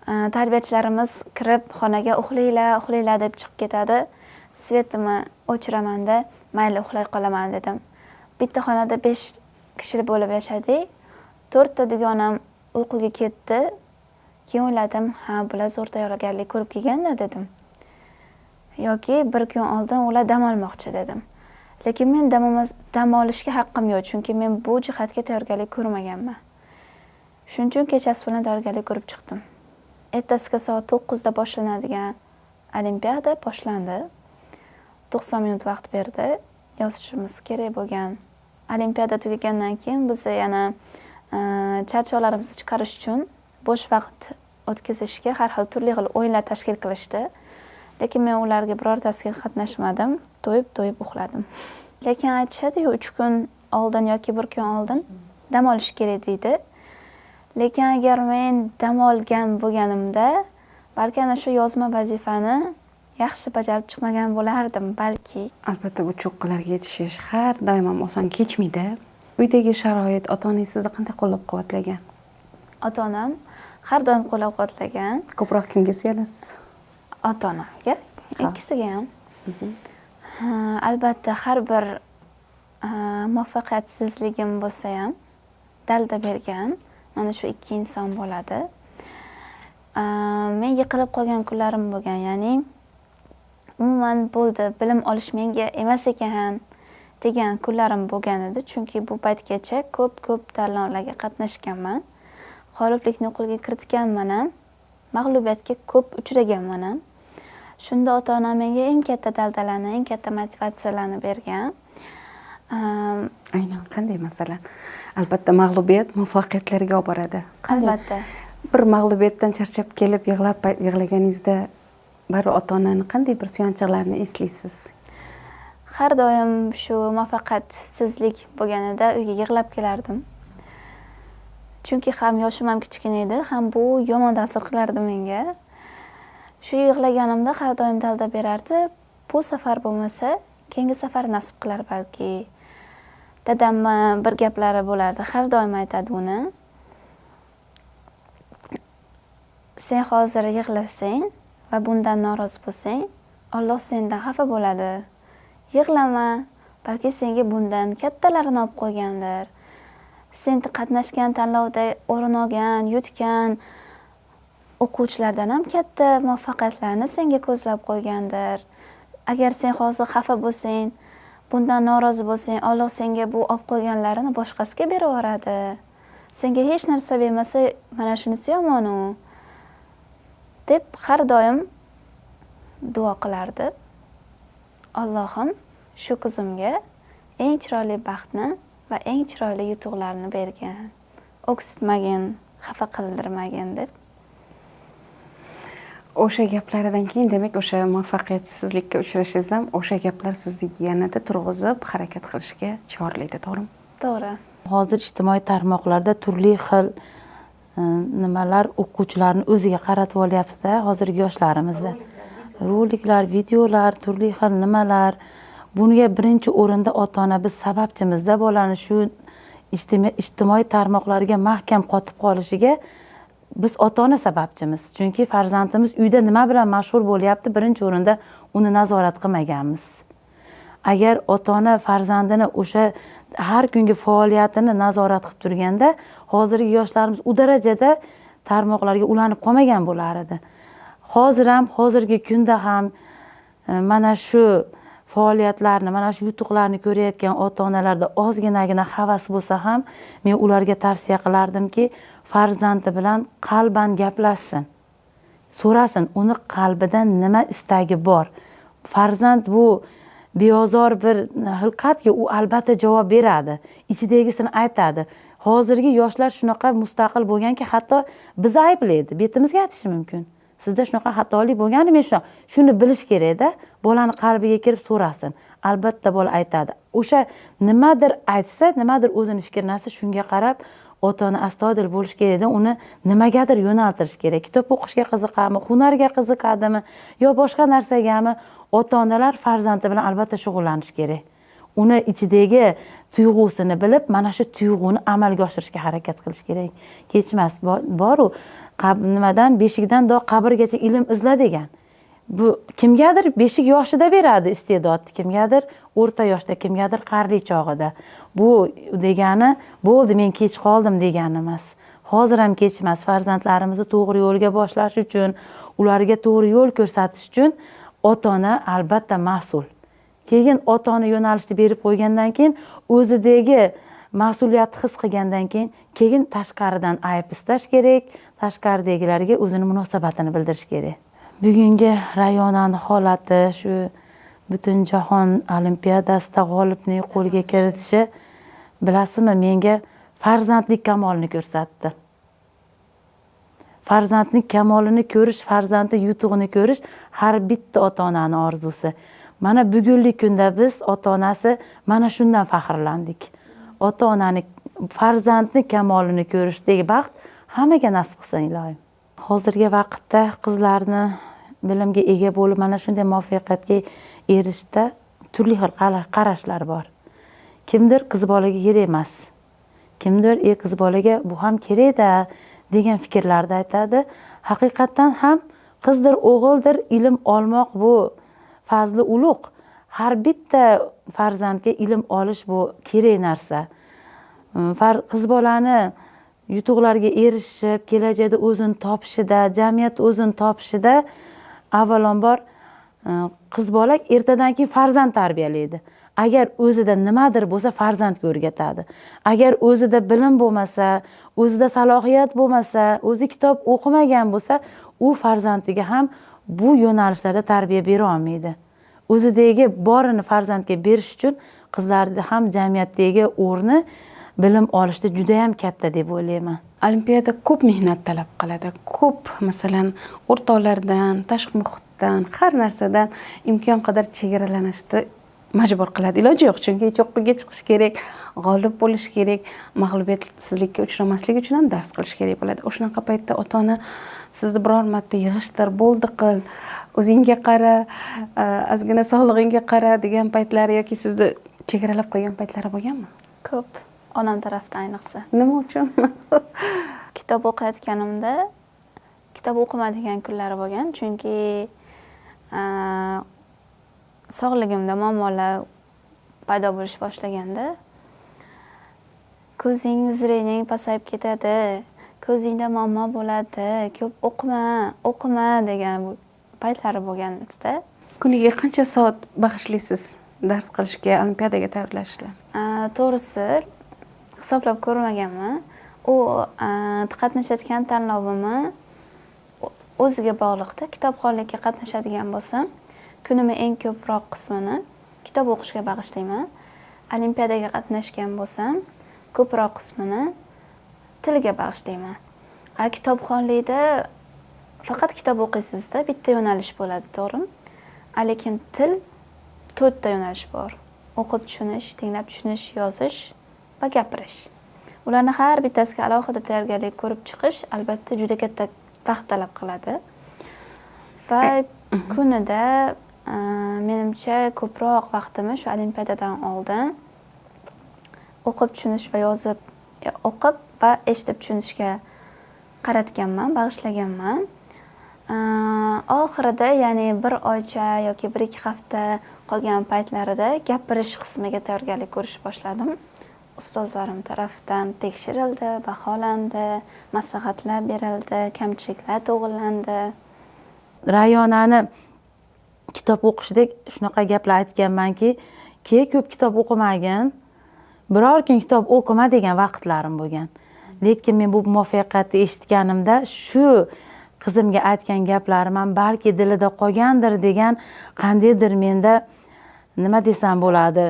Tarbiyachilarimiz kirib xonaga, "Uxlanglar, uxlanglar", deb chiqib ketadi. Свет imni o'chiramanda, Mayli, uxlay qolaman dedim. Bitta xonada 5 kishi bo'lib yashadik. 4 ta dugonam uyquga ketdi. Keyin o'yladim, ha, bular zo'r tayyorgarlik ko'rib kelganda dedim. Yoki bir kun oldin ular dam olmoqchi dedim. Lekin men dam olishga haqqim yo'q, chunki men bu jihatga tayyorgarlik ko'rmaganman. Shuning uchun kechasi bilan tayyorgarlik ko'rib chiqdim. Ertasiga soat 9 da boshlanadigan olimpiada boshlandi. 90 minut vaqt berdi. Yozishimiz kerak bo'lgan. Olimpiada tugagandan keyin biz yana charchoqlarimizni chiqarish uchun bo'sh vaqt o'tkazishga har xil turli xil o'yinlar tashkil qilishdi. Lekin men ularga birortasiga qatnashmadim. To'yib-to'yib uxladim. Lekin aytishadi-yu, 3 kun oldin yoki 1 kun oldin dam olish kerak deydi. Lekin agar men dam olgan bo'lganimda, balki ana shu yozma vazifani yaxshi bajarib chiqmagan bo'lardim, balki. Albatta, bu cho'qqilarga yetishish har doim ham oson kechmaydi. Uydagi sharoit, ota-onangiz sizni qanday qo'llab-quvvatlagan? Ota-onam har doim qo'llab-quvvatlagan. Ko'proq kimga suyanasiz? Ota-onamga, ikkisiga ham. Albatta, har bir muvaffaqiyatsizligim bo'lsa ham dalda bergan mana shu ikki inson bo'ladi. Men yiqilib qolgan kunlarim bo'lgan, ya'ni umuman bo'ldi, bilim olish menga emas ekan degan kunlarim bo'lgan edi. Chunki bu paytgacha ko'p-ko'p tanlovlarga qatnashganman. G'oliblikni qo'lga kiritganman ham, mag'lubiyatga ko'p uchraganman ham. Shunda ota-onam menga eng katta daldalarni, eng katta motivatsiyalarni bergan. Aynan qanday masalan? Albatta mag'lubiyat muvaffaqiyatlarga olib boradi. Albatta. Bir mag'lubiyatdan charchab kelib yig'laganingizda baribir ota-onani qanday bir suyanchiqlarni eslaysiz? Har doim shu muvaffaqiyatsizlik bo'lganida uyga yig'lab kelardim. Chunki ham yoshim ham kichkina edi, ham bu yomon ta'sir qilardi menga. Shu yig'laganimda har doim dalda berardi. Bu safar bo'lmasa, keyingi safar nasib qilar balki. Dadamni bir gaplari bo'lardi, har doim aytadi uni. Sen hozir yig'lasang va bundan norozi bo'lsang, Alloh sendan xafa bo'ladi. Yig'lama, balki senga bundan kattalarini olib qo'ygandir. Sen qatnashgan tanlovda o'rin olgan, yutgan o'quvchilardan ham katta muvaffaqiyatlarni senga ko'zlab qo'ygandir. Agar sen hozir xafa bo'lsang, bundan norozi bo'lsang, Alloh senga bu olib qo'yganlarini boshqasiga berib yuboradi. Senga hech narsa bermasa, mana shunisi yomon u, deb har doim duo qilardi. Allohim shu qizimga eng chiroyli baxtni va eng chiroyli yutuqlarni bergan. O'ksitmagin, xafa qildirmagin deb. O'sha gaplaridan keyin, demak, o'sha muvaffaqiyatsizlikka uchrashingiz ham o'sha gaplar sizni yanada turg'izib, harakat qilishga chorlaydi, to'g'rimi? To'g'ri. Hozir ijtimoiy tarmoqlarda turli xil nimalar o'quvchilarni o'ziga qaratib olyapti-da, hozirgi yoshlarimizni. Roliklar, videolar, turli xil nimalar. Bunga birinchi o'rinda ota-ona biz sababchimizda bolani shu ijtimoiy tarmoqlarga mahkam qotib qolishiga biz ota-ona sababchimiz. Chunki farzandimiz uyda nima bilan mashg'ul bo'lyapti, birinchi o'rinda uni nazorat qilmaganmiz. Agar ota-ona farzandini o'sha har kungi faoliyatini nazorat qilib turganda, hozirgi yoshlarimiz u darajada tarmoqlarga ulanib qolmagan bo'lar edi. Hozir ham, hozirgi kunda ham mana shu faoliyatlarni, mana shu yutuqlarni ko'rayotgan ota-onalarda ozginagina havas bo'lsa ham, men ularga tavsiya qilardimki, farzandi bilan qalban gaplashsin. So'rasin, uni qalbidan nima istagi bor. Farzand bu beozor bir xilqatki, u albatta javob beradi. Ichidagisini aytadi. Hozirgi yoshlar shunaqa mustaqil bo'lganki, hatto bizni ayblaydi, betimizga aytishi mumkin. Sizda shunaqa xatolik bo'lgani, men shunaqa. Shuni bilish kerakda, bolani qalbiga kirib so'rasin. Albatta bola aytadi. O'sha nimadir aytsa, nimadir o'zini fikrini aytsa, shunga qarab ota-ona astoydil bo'lish kerakda, uni nimagadir yo'naltirish kerak. Kitob o'qishga qiziqadimi, hunarga qiziqadimi yo boshqa narsagami, ota-onalar farzandi bilan albatta shug'ullanish kerak. Uni ichidagi tuyg'usini bilib, mana shu tuyg'uni amalga oshirishga harakat qilish kerak. Kechmas boru, nimadan beshikdan do qabrgacha ilm izla degan. Bu kimgadir beshik yoshida beradi iste'dodni, kimgadir o'rta yoshda, kimgadir qarilik chog'ida. Bu degani bo'ldi, men kech qoldim degani emas. Hozir ham kech emas. Farzandlarimizni to'g'ri yo'lga boshlash uchun, ularga to'g'ri yo'l ko'rsatish uchun ota ona albatta mas'ul. Keyin ota ona yo'nalishni berib qo'ygandan keyin, o'zidagi mas'uliyatni his qilgandan keyin tashqaridan ayb istash kerak, tashqaridagilarga o'zini munosabatini bildirish kerak. Bugungi Rayonani holati, shu Butunjahon olimpiadasida g'olibni qo'lga kiritishi, bilasizmi, menga farzandlik kamolini ko'rsatdi. Farzandning kamolini ko'rish, farzandni yutug'ini ko'rish har bitta ota onani orzusi. Mana bugungi kunda biz ota onasi mana shundan faxrlandik. Ota onani farzandni kamolini ko'rishdagi baxt hammaga nasib qilsin, iloyim. Hozirgi vaqtda qizlarni bilimga ega bo'lib, mana shunday muvaffaqiyatga erishishda turli xil qarashlar bor. Kimdir qiz bolaga kerak emas, kimdir qiz bolaga bu ham kerakda degan fikrlarni aytadi. Haqiqatdan ham qizdir, o'g'ildir, ilm olmoq bu fazli ulug'. Har bitta farzandga ilm olish bu kerak narsa. Qiz bolani yutuqlarga erishib, kelajakda o'zini topishida, jamiyatda o'zini topishida avvalambor qiz bola ertadan keyin farzand tarbiyalaydi. Agar o'zida nimadir bo'lsa, farzandga o'rgatadi. Agar o'zida bilim bo'lmasa, o'zida salohiyat bo'lmasa, o'zi kitob o'qimagan bo'lsa, u farzandiga ham bu yo'nalishlarda tarbiya bera olmaydi. O'zidagi borini farzandga berish uchun qizlarni ham jamiyatdagi o'rni bilim olishda judayam katta deb o'ylayman. Olimpiada ko'p mehnat talab qiladi. Ko'p, masalan, o'rtoqlardan, tashqi muhitdan, har narsadan imkon qadar chegaralanishni majbur qiladi. Iloji yo'q, chunki cho'qqiga chiqish kerak, g'olib bo'lish kerak, mag'lubiyatsizlikka uchramaslik uchun ham dars qilish kerak bo'ladi. O'shanaqa paytda ota ona sizni biror marta yig'ishtir, bo'ldi qil, o'zingga qara, ozgina sog'lig'ingga qara degan paytlari yoki sizni chegaralab qo'ygan paytlari bo'lganmi? Ko'p, onam tarafdan ayniqsa. Nima uchun? Kitob o'qiyotganimda kitob o'qimadigan kunlari bo'lgan, chunki sog'ligimda muammolar paydo bo'lish boshlaganda, ko'zing, зрение ng pasayib ketadi, ko'zingda muammo bo'ladi, ko'p o'qima, o'qima degan paytlari bo'lgan edida. Kuniga qancha soat bag'ishlaysiz dars qilishga, olimpiadaga tayyorlashga? To'g'risi, hisoblab ko'rmaganman. U qatnashayotgan tanlovimni o'ziga bog'liqda. Kitobxonlikka qatnashadigan bo'lsam, kunimni eng ko'proq qismini kitob o'qishga bag'ishlayman. Olimpiadaga qatnashgan bo'lsam, ko'proq qismini tilga bag'ishlayman. A kitobxonlikda faqat kitob o'qiysizda, bitta yo'nalish bo'ladi, to'g'rimi? A lekin til to'rtta yo'nalish bor: o'qib tushunish, tinglab tushunish, yozish va gapirish. Ularni har bittasiga alohida tayyorgarlik ko'rib chiqish albatta juda katta vaqt talab qiladi. Va kunida menimcha ko'proq vaqtimni shu olimpiadadan oldin o'qib tushunish va yozib, o'qib va eshitib tushunishga qaratganman, bag'ishlaganman. Oxirida, ya'ni bir oycha yoki 1-2 hafta qolgan paytlarida gapirish qismiga tayyorgarlik ko'rishni boshladim. Ustozlarim tarafidan tekshirildi, baholandi, maslahatlar berildi, kamchiliklar to'g'irlandi. Rayonani kitob o'qishida shunaqa gaplar aytganmanki, ke ko'p kitob o'qimagin, biror kun kitob o'qima degan vaqtlarim bo'lgan. Lekin men bu muvaffaqiyatni eshitganimda shu qizimga aytgan gaplarim ham balki dilida qolgandir degan qandaydir menda, nima desam bo'ladi,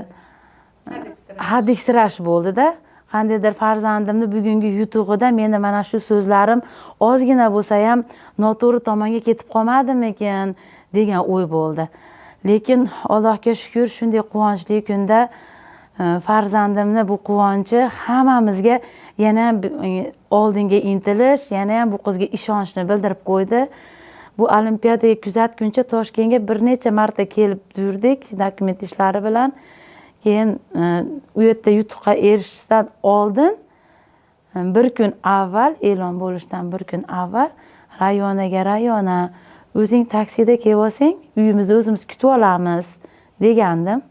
hadiksirash bo'ldida. Qandaydir farzandimni bugungi yutug'ida meni mana shu so'zlarim ozgina bo'lsa ham noto'g'ri tomonga ketib qolmadimikin degan o'y bo'ldi. Lekin Allohga shukur, shunday quvonchli kunda farzandimni bu quvonchi hammamizga yana ham oldinga intilish, yana ham bu qizga ishonchni bildirib qo'ydi. Bu olimpiadaga kuzatguncha Toshkentga bir necha marta kelib yurdik dokument ishlari bilan. Keyin u yerda yutuqqa erishishdan oldin bir kun avval, e'lon bo'lishidan bir kun avval Rayonaga: "Rayona, O'zing taksida kelib olsang, uyimizda o'zimiz kutib olamiz degandim.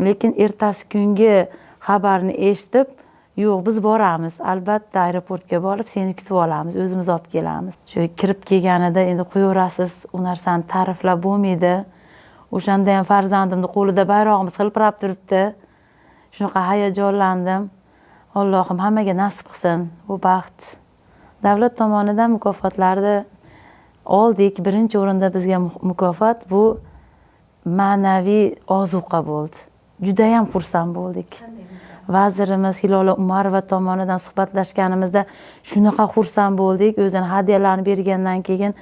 Lekin ertasi kungi xabarni eshitib, yo'q, biz boramiz, albatta aeroportga borib seni kutib olamiz, o'zimiz olib kelamiz. Shu kirib kelganida endi qo'yaverasiz, u narsani ta'riflab bo'lmaydi. O'shanda ham farzandimni qo'lida bayrog'imiz hilpirab turibdi. Shunaqa hayajonlandim. Allohim hammaga nasib qilsin bu baxt. Davlat tomonidan mukofotlarni oldik. Birinchi o'rinda bizga mukofot bu ma'naviy ozuqa bo'ldi. Judayam xursand bo'ldik. Vazirimiz Hilola Umarova tomonidan suhbatlashganimizda shunaqa xursand bo'ldik. O'zini hadyalarini bergandan keyin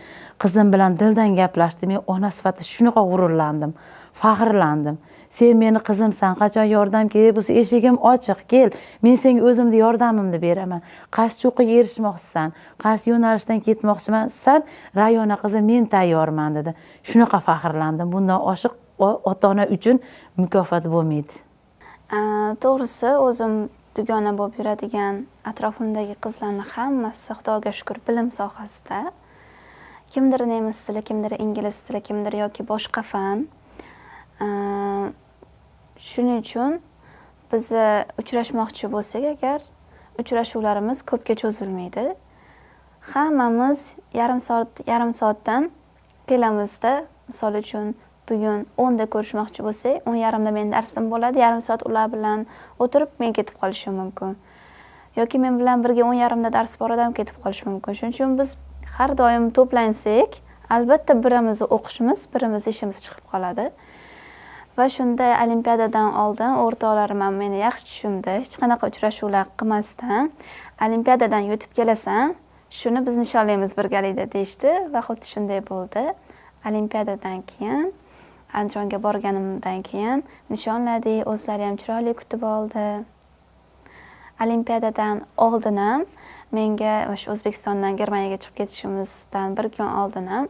qizim bilan dildan gaplashdim. Men ona sifatida shunaqa g'ururlandim, faxrlandim. Sen meni qizimsan, qachon yordam kerak bo'lsa eshigim ochiq, kel, men senga o'zimni yordamimni beraman. Qaysi cho'qqiga erishmoqchisan, qaysi yo'nalishdan ketmoqchisan, Rayona qizim, men tayyorman dedi. Shunaqa faxrlandim. Bundan oshiq ota ona uchun mukofot bo'lmaydi. To'g'risi, o'zim dugona bo'lib yuradigan atrofimdagi qizlarni hammasi, Xudoga shukur, bilim sohasida. Kimdir nemis tili, kimdir ingliz tili, kimdir yoki boshqa fan. Shuning uchun bizni uchrashmoqchi bo'lsak agar, uchrashuvlarimiz ko'pga cho'zilmaydi. Hammamiz yarim soat, yarim soatdan kelamizda. Misol uchun, bugun 10da ko'rishmoqchi bo'lsak, 10:30da meni darsim bo'ladi, yarim soat ular bilan o'tirib men ketib qolishim mumkin. Yoki men bilan birga 10:30da dars bor odam ketib qolishi mumkin. Shuning uchun biz har doim to'plansak, albatta birimizni o'qishimiz, birimizni ishimiz chiqib qoladi. Va shunda olimpiadadan oldin o'rtoqlarim ham meni yaxshi tushundi. Hech qanaqa uchrashuvlar qilmasdan, olimpiadadan yutib kelasan, shuni biz nishonlaymiz birgalikda deyishdi va xuddi shunday bo'ldi. Olimpiadadan keyin Andijonga borganimdan keyin nishonladik, o'zlari ham chiroyli kutib oldi. Olimpiadadan oldin ham menga o'sha O'zbekistondan Germaniyaga chiqib ketishimizdan bir kun oldin ham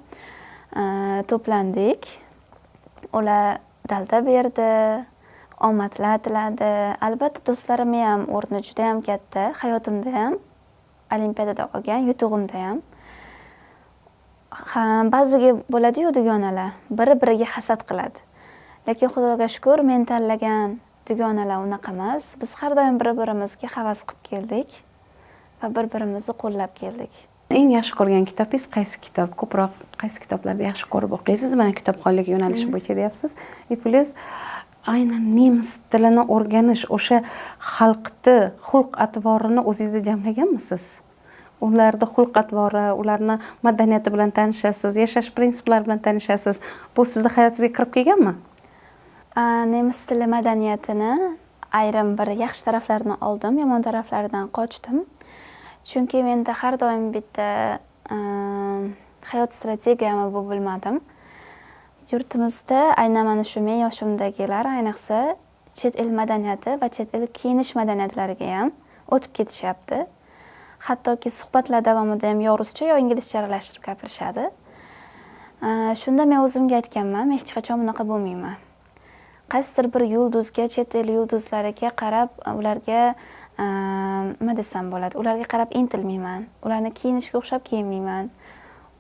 to'plandik. Ular dalda berdi, omadlar tiladi. Albatta do'stlarimni ham o'rni juda ham katta. Hayotimda ham, olimpiadada olgan yutug'imda ham. Ha, ba'ziga bo'ladi-yu dugonalar, biri-biriga hasad qiladi. Lekin Xudoga shukur, men tanlagan dugonalar unaqa emas. Biz har doim bir-birimizga havas qilib keldik va bir-birimizni qo'llab keldik. Eng yaxshi ko'rgan kitobingiz qaysi kitob? Ko'proq qaysi kitoblarni yaxshi ko'rib o'qiysiz? Mana kitobxonlik yo'nalishi bo'yicha deyapsiz. И плюс aynan nemis tilini o'rganish, o'sha xalqni xulq atvorini o'zingizda jamlaganmisiz? Ularni xulq atvori, ularni madaniyati bilan tanishasiz, yashash prinsiplari bilan tanishasiz. Bu sizni hayotingizga kirib kelganmi? Nemis tili madaniyatini ayrim bir yaxshi taraflarini oldim, yomon taraflaridan qochdim. Chunki menda har doim bitta hayot strategiyami bu, bilmadim. Yurtimizda aynan mana shu men yoshimdagilar ayniqsa chet el madaniyati va chet el kiyinish madaniyatlariga ham o'tib ketishyapti. Hattoki suhbatlar davomida ham yo ruscha, yo inglizcha aralashtirib gapirishadi. Shunda men o'zimga aytganman, men hech qachon bunaqa bo'lmayman. Qaysidir bir yulduzga, chet el yulduzlariga qarab, ularga nima desam bo'ladi, ularga qarab intilmayman, ularni kiyinishiga o'xshab kiyinmayman,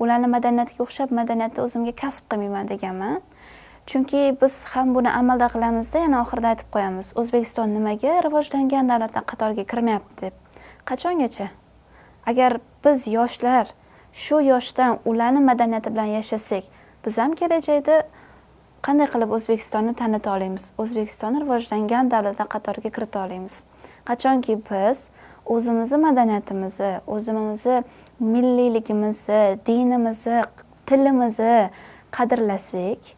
ularni madaniyatiga o'xshab madaniyatni o'zimga kasb qilmayman deganman. Chunki biz ham buni amalda qilamizda, yana oxirida aytib qo'yamiz, O'zbekiston nimaga rivojlangan davlatlar qatoriga kirmayapti deb. Qachongacha? Agar biz yoshlar shu yoshdan ularni madaniyati bilan yashasak, biz ham kelajakda qanday qilib O'zbekistonni tanita olamiz, O'zbekistonni rivojlangan davlatlar qatoriga kirita olamiz? Qachonki biz o'zimizni madaniyatimizni, o'zimizni milliyligimizni, dinimizni, tilimizni qadrlasak,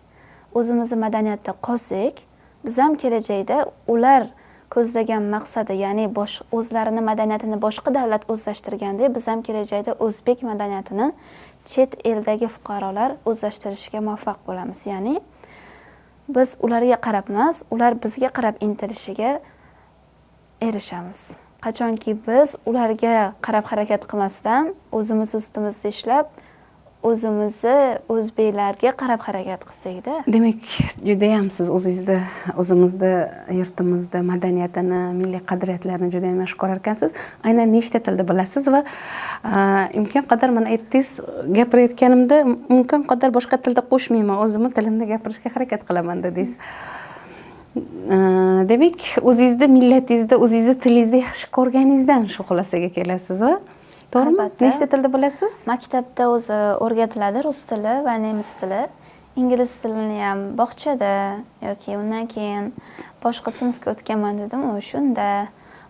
o'zimizni madaniyatda qolsak, biz ham kelajakda ular ko'zlagan maqsadi, ya'ni o'zlarini madaniyatini boshqa davlat o'zlashtirgandek, biz ham kelajakda o'zbek madaniyatini chet eldagi fuqarolar o'zlashtirishiga muvaffaq bo'lamiz. Ya'ni biz ularga qarab emas, ular bizga qarab intilishiga erishamiz. Qachonki biz ularga qarab harakat qilmasdan, o'zimiz ustimizda ishlab, O'zimizni o'zbeklarga qarab harakat qilsakda. Demak, judayam siz o'zingizda, o'zimizni yurtimizda madaniyatini, milliy qadriyatlarni judayam yaxshi ko'rar ekansiz. Aynan nechta tilni bilasiz va imkon qadar, mana aytdingiz, gapirayotganimda imkon qadar boshqa tilda qo'shmayman, o'zimni tilimda gapirishga harakat qilaman dedingiz. Demak, o'zingizni millatingizni, o'zingizni tilingizni yaxshi ko'rganingizdan shu xulosaga kelasiz, va to'g'rimi? Albatta. Nechta tilni bilasiz? Maktabda o'zi o'rgatiladi rus tili va nemis tili. Ingliz tilini ham bog'chada yoki undan keyin boshqa sinfga o'tganman dedim-u, shunda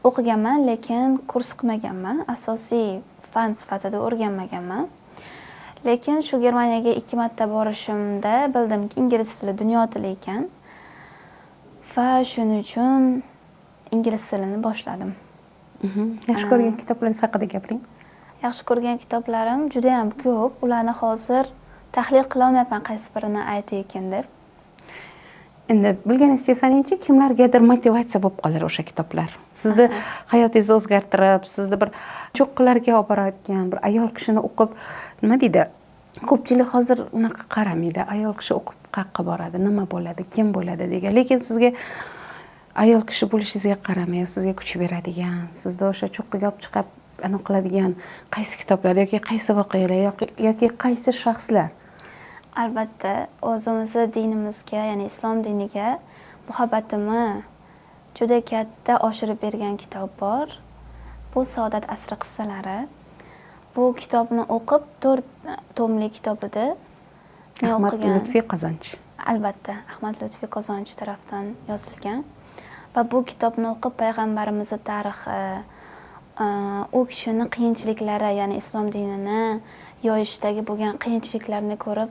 o'qiganman, lekin kurs qilmaganman. Asosiy fan sifatida o'rganmaganman. Lekin shu Germaniyaga 2 marta borishimda bildimki, ingliz tili dunyo tili ekan. Va shuning uchun ingliz tilini boshladim. Yaxshi ko'rgan kitoblaringiz haqida gapiring. Yaxshi ko'rgan kitoblarim juda ham ko'p. Ularni hozir tahlil qila olmayapman, qaysi birini aytay ekan deb. Endi bilganingizcha sanangchi, kimlargadir motivatsiya bo'lib qolar o'sha kitoblar. Sizni hayotingizni o'zgartirib, sizni bir cho'qqilarga olib borayotgan bir ayol kishini o'qib, nima deydi? Ko'pchilik hozir unaqa qaramaydi. Ayol kishi o'qib qayerqa boradi, nima bo'ladi, kim bo'ladi degan. Lekin sizga ayol kishi bo'lishingizga qaramay, sizga kuch beradigan, sizni o'sha cho'qqiga olib chiqib anaqa qiladigan qaysi kitoblar yoki qaysi voqealar yoki qaysi shaxslar? Albatta, o'zimizni dinimizga, ya'ni islom diniga muhabbatimni juda katta oshirib bergan kitob bor. Bu Saodat asri qissalari. Bu kitobni o'qib, 4 tomli kitob edi. Men Ahmad o'qigan. Lutfiy Qozonchi. Albatta, Ahmad Lutfiy Qozonchi tarafdan yozilgan. Va bu kitobni o'qib payg'ambarimizni tarixi, u kishini qiyinchiliklari, ya'ni islom dinini yoyishdagi bo'lgan qiyinchiliklarni ko'rib,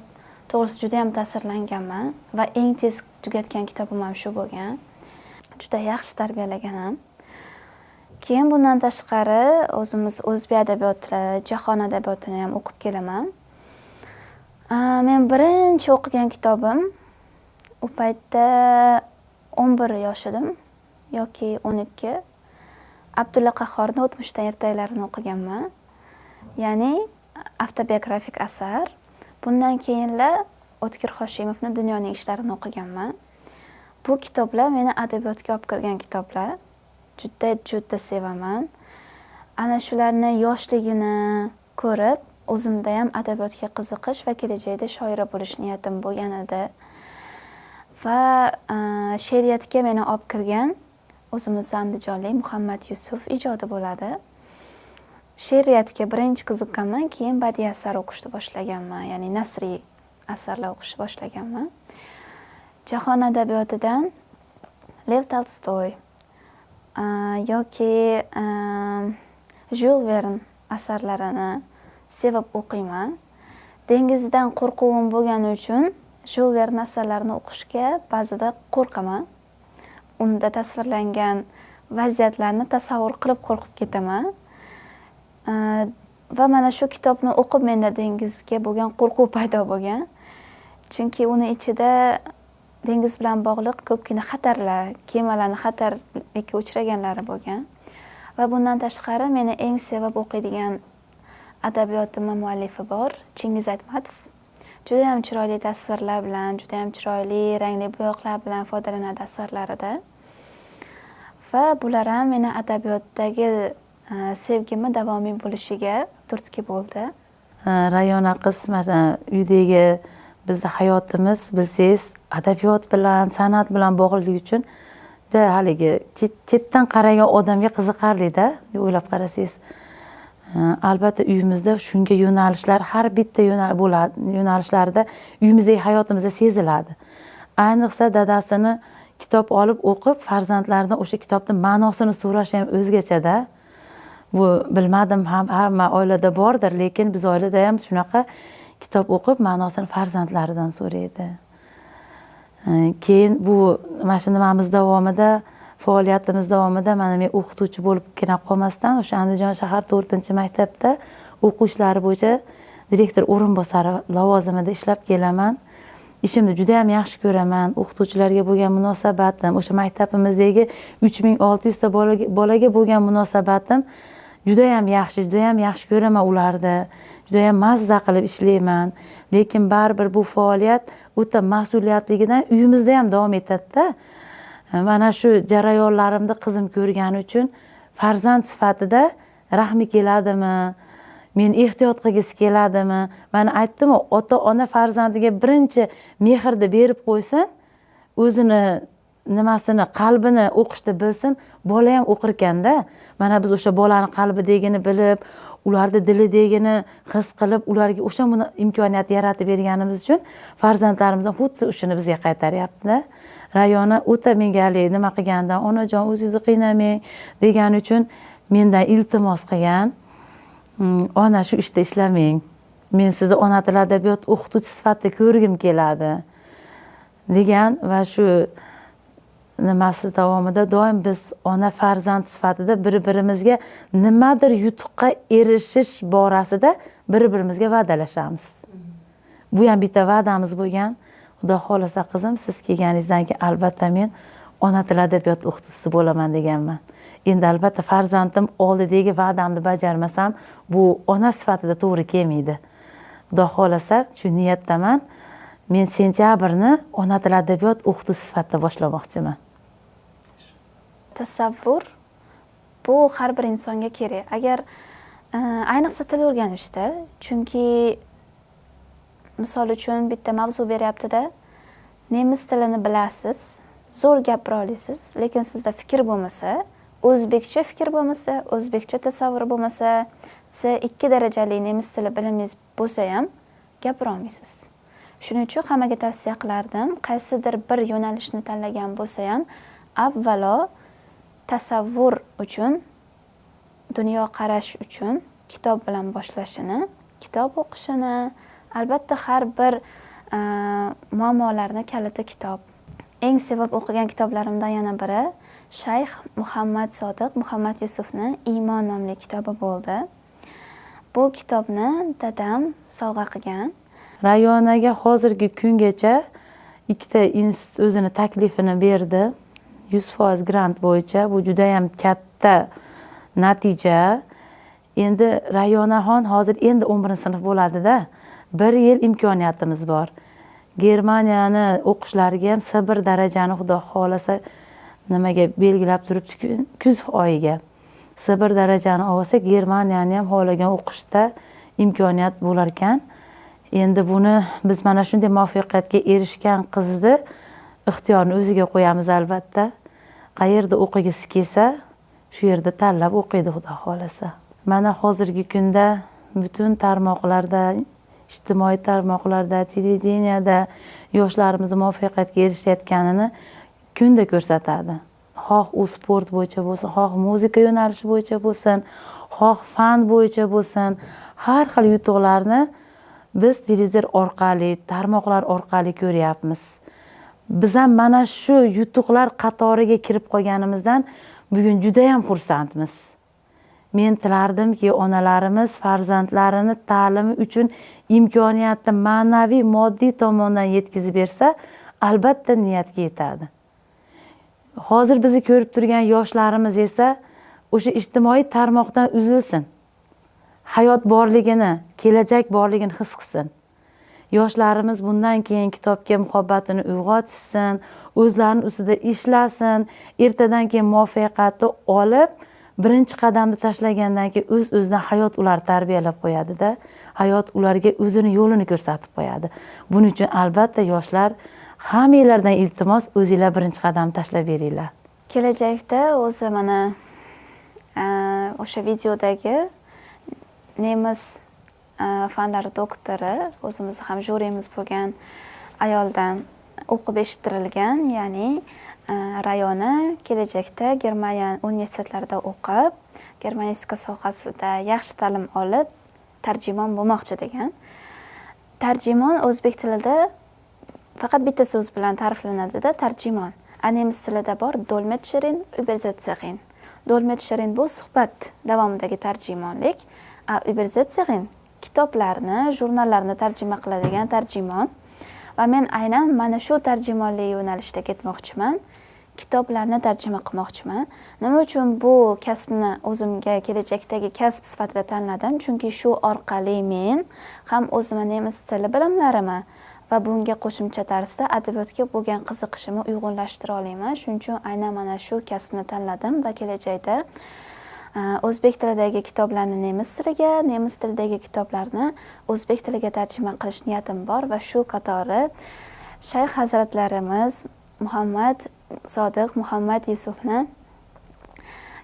to'g'risi juda ham ta'sirlanganman va eng tez tugatgan kitobim ham shu bo'lgan. Juda yaxshi tarbiyalagan ham. Keyin bundan tashqari o'zimiz o'zbek adabiyoti, jahon adabiyotini ham o'qib kelaman. Men birinchi o'qigan kitobim, u paytda 11 yosh edim yoki 12. Abdulla Qahhorni O'tmishdan ertaklarini o'qiganman. Ya'ni avtobiografik asar. Bundan keyinla O'tkir Hoshimovni Dunyoning ishlarini o'qiganman. Bu kitoblar meni adabiyotga olib kirgan kitoblar. Juda juda sevaman. Ana shularni yoshligini ko'rib, o'zimda ham adabiyotga qiziqish va kelajakda shoira bo'lish niyatim bo'lgan edi. Va she'riyatga meni olib kirgan o'zimiz andijonlik Muhammad Yusuf ijodi bo'ladi. She'riyatga birinchi qiziqqanman, keyin badiiy asar o'qishni boshlaganman, ya'ni nasriy asarlar o'qishni boshlaganman. Jahon adabiyotidan Lev Tolstoy yoki Jyul Vern asarlarini sevib o'qiyman. Dengizdan qo'rquvim bo'lgani uchun Jyul Vern asarlarini o'qishga ba'zida qo'rqaman. Unda tasvirlangan vaziyatlarni tasavvur qilib qo'rqib ketaman. Va mana shu kitobni o'qib menda dengizga bo'lgan qo'rquv paydo bo'lgan. Chunki uni ichida dengiz bilan bog'liq ko'pgina xatarlar, kemalarni xatarlikka uchraganlari bo'lgan. Va bundan tashqari meni eng sevib o'qiydigan adabiyotimni muallifi bor, Chingiz Aytmatov. Juda ham chiroyli tasvirlar bilan, juda ham chiroyli rangli bo'yoqlar bilan foydalanadi asarlarida. Va bular ham meni adabiyotdagi sevgimni davomiy bo'lishiga turtki bo'ldi. Rayona qiz, masalan, uydagi bizni hayotimiz, bilsangiz, adabiyot bilan, san'at bilan bog'liqligi uchun juda haligi chetdan qaragan odamga qiziqarlida, o'ylab qarasangiz. Albatta uyimizda shunga yo'nalishlar, har bitta bo'ladi, yo'nalishlarida uyimizdagi hayotimizda seziladi. Ayniqsa dadasini kitob olib o'qib, farzandlaridan o'sha kitobni ma'nosini so'rash ham o'zgachada. Bu bilmadim, ham hamma oilada bordir, lekin biz oilada ham shunaqa kitob o'qib ma'nosini farzandlaridan so'raydi. Keyin bu mana shu nimamiz davomida, faoliyatimiz davomida mana men o'qituvchi bo'libgina qolmasdan, o'sha Andijon shahar 4-maktabda o'quv ishlari bo'yicha direktor o'rinbosari lavozimida ishlab kelaman. Ishimni juda ham yaxshi ko'raman. O'qituvchilarga bo'lgan munosabatim, o'sha maktabimizdagi 3600 ta bolaga bo'lgan munosabatim juda ham yaxshi, juda ham yaxshi ko'raman ularni. Judayam mazza qilib ishlayman, lekin baribir bu faoliyat o'ta mas'uliyatligidan uyimizda ham davom etadida. Mana shu jarayonlarimni qizim ko'rgani uchun farzand sifatida rahmi keladimi, men ehtiyot qilgisi keladimi? Mana aytdimu, ota ona farzandiga birinchi mehrni berib qo'ysin, o'zini nimasini, qalbini o'qishni bilsin, bola ham o'qirkanda. Mana biz o'sha bolani qalbidagini bilib, ularni dilidagini his qilib, ularga o'sha imkoniyat yaratib berganimiz uchun farzandlarimiz ham xuddi o'shani bizga qaytaryaptida. Rayona o'ta menga haligi nima qilgandan, onajon, o'zingizni qiynamang degani uchun mendan iltimos qilgan: Ona, shu ishda ishlamang, men sizni ona tili adabiyot o'qituvchisi sifatida ko'rgim keladi", degan. Va shu nimasi davomida doim biz ona farzand sifatida bir birimizga nimadir yutuqqa erishish borasida bir birimizga va'dalashamiz. Bu ham bitta va'damiz bo'lgan: xudo xohlasa, qizim, siz kelganingizdan keyin albatta men ona tili adabiyot o'qituvchisi bo'laman, deganman. Endi albatta farzandim oldidagi va'damni bajarmasam, bu ona sifatida to'g'ri kelmaydi. Xudo xohlasa, shu niyatdaman, men sentyabrni ona tili adabiyot o'qituvchisi sifatida boshlamoqchiman. Tasavvur bu har bir insonga kerak, agar ayniqsa til o'rganishda, chunki misol uchun bitta mavzu beryaptida, nemis tilini bilasiz, zo'r gapira olasiz, lekin sizda fikr bo'lmasa, o'zbekcha fikr bo'lmasa, o'zbekcha tasavvur bo'lmasa, C2 darajali nemis tili bilimingiz bo'lsa ham gapira olmaysiz. Shuning uchun hammaga tavsiya qilardim, qaysidir bir yo'nalishni tanlagan bo'lsa ham, avvalo tasavvur uchun, dunyoqarash uchun kitob bilan boshlashini, kitob o'qishini. Albatta har bir muammolarni kaliti kitob. Eng sevib o'qigan kitoblarimdan yana biri Shayx Muhammad Sodiq Muhammad Yusufni "Iymon" nomli kitobi bo'ldi. Bu kitobni dadam sovg'a qilgan. Rayonaga hozirgi kungacha ikkita institut o'zini taklifini berdi, 100% grant bo'yicha. Bu judayam katta natija. Endi Rayonaxon hozir endi 11-sinf bo'ladida, bir yil imkoniyatimiz bor. Germaniyani o'qishlariga ham C1 darajani, xudo xohlasa, nimaga belgilab turibdi, kuz oyiga C1 darajani olsa, Germaniyani ham xohlagan o'qishda imkoniyat bo'lar ekan. Endi buni biz mana shunday muvaffaqiyatga erishgan qizni ixtiyorini o'ziga qo'yamiz albatta. Qayerda o'qigisi kelsa, shu yerda tanlab o'qiydi, xudo xohlasa. Mana hozirgi kunda butun tarmoqlarda, ijtimoiy tarmoqlarda, televideniyada yoshlarimiz muvaffaqiyatga erishayotganini kunda ko'rsatadi. Xoh u sport bo'yicha bo'lsin, xoh muzika yo'nalishi bo'yicha bo'lsin, xoh fan bo'yicha bo'lsin, har xil yutuqlarni biz televizor orqali, tarmoqlar orqali ko'ryapmiz. Biz ham mana shu yutuqlar qatoriga kirib qolganimizdan bugun judayam xursandmiz. Men tilardimki, onalarimiz farzandlarini ta'limi uchun imkoniyatni ma'naviy, moddiy tomondan yetkazib bersa, albatta niyatga yetadi. Hozir bizni ko'rib turgan yoshlarimiz esa o'sha ijtimoiy tarmoqdan uzilsin, hayot borligini, kelajak borligini his qilsin. Yoshlarimiz bundan keyin kitobga muhabbatini uyg'otishsin, o'zlarini ustida ishlasin. Ertadan keyin muvaffaqiyatni olib, birinchi qadamni tashlagandan keyin o'z o'zidan hayot ularni tarbiyalab qo'yadida, hayot ularga o'zini yo'lini ko'rsatib qo'yadi. Buning uchun albatta yoshlar, hammanglardan iltimos, o'zinglar birinchi qadamni tashlab beringlar. Kelajakda o'zi mana o'sha videodagi nemis fanlari doktori, o'zimizni ham jurimiz bo'lgan ayoldan o'qib eshittirilgan, ya'ni Rayona kelajakda Germaniya universitetlarida o'qib, germanistika sohasida yaxshi ta'lim olib, tarjimon bo'lmoqchi degan. Tarjimon o'zbek tilida faqat bitta so'z bilan ta'riflanadida, tarjimon. A nemis tilida bor Dolmetscherin, Übersetzerin. Dolmetscherin bu suhbat davomidagi tarjimonlik, a Übersetzerin kitoblarni, jurnallarni tarjima qiladigan tarjimon. Va men aynan mana shu tarjimonlik yo'nalishida ketmoqchiman. Kitoblarni tarjima qilmoqchiman. Nima uchun bu kasbni o'zimga kelajakdagi kasb sifatida tanladim? Chunki shu orqali men ham o'zimni nemis tili bilimlarimni va bunga qo'shimcha tarzda adabiyotga bo'lgan qiziqishimni uyg'unlashtira olaman. Shuning uchun aynan mana shu kasbni tanladim va kelajakda o'zbek tilidagi kitoblarni nemis tiliga, nemis tilidagi kitoblarni o'zbek tiliga tarjima qilish niyatim bor va shu qatori shayx hazratlarimiz Muhammad Sodiq Muhammad Yusufni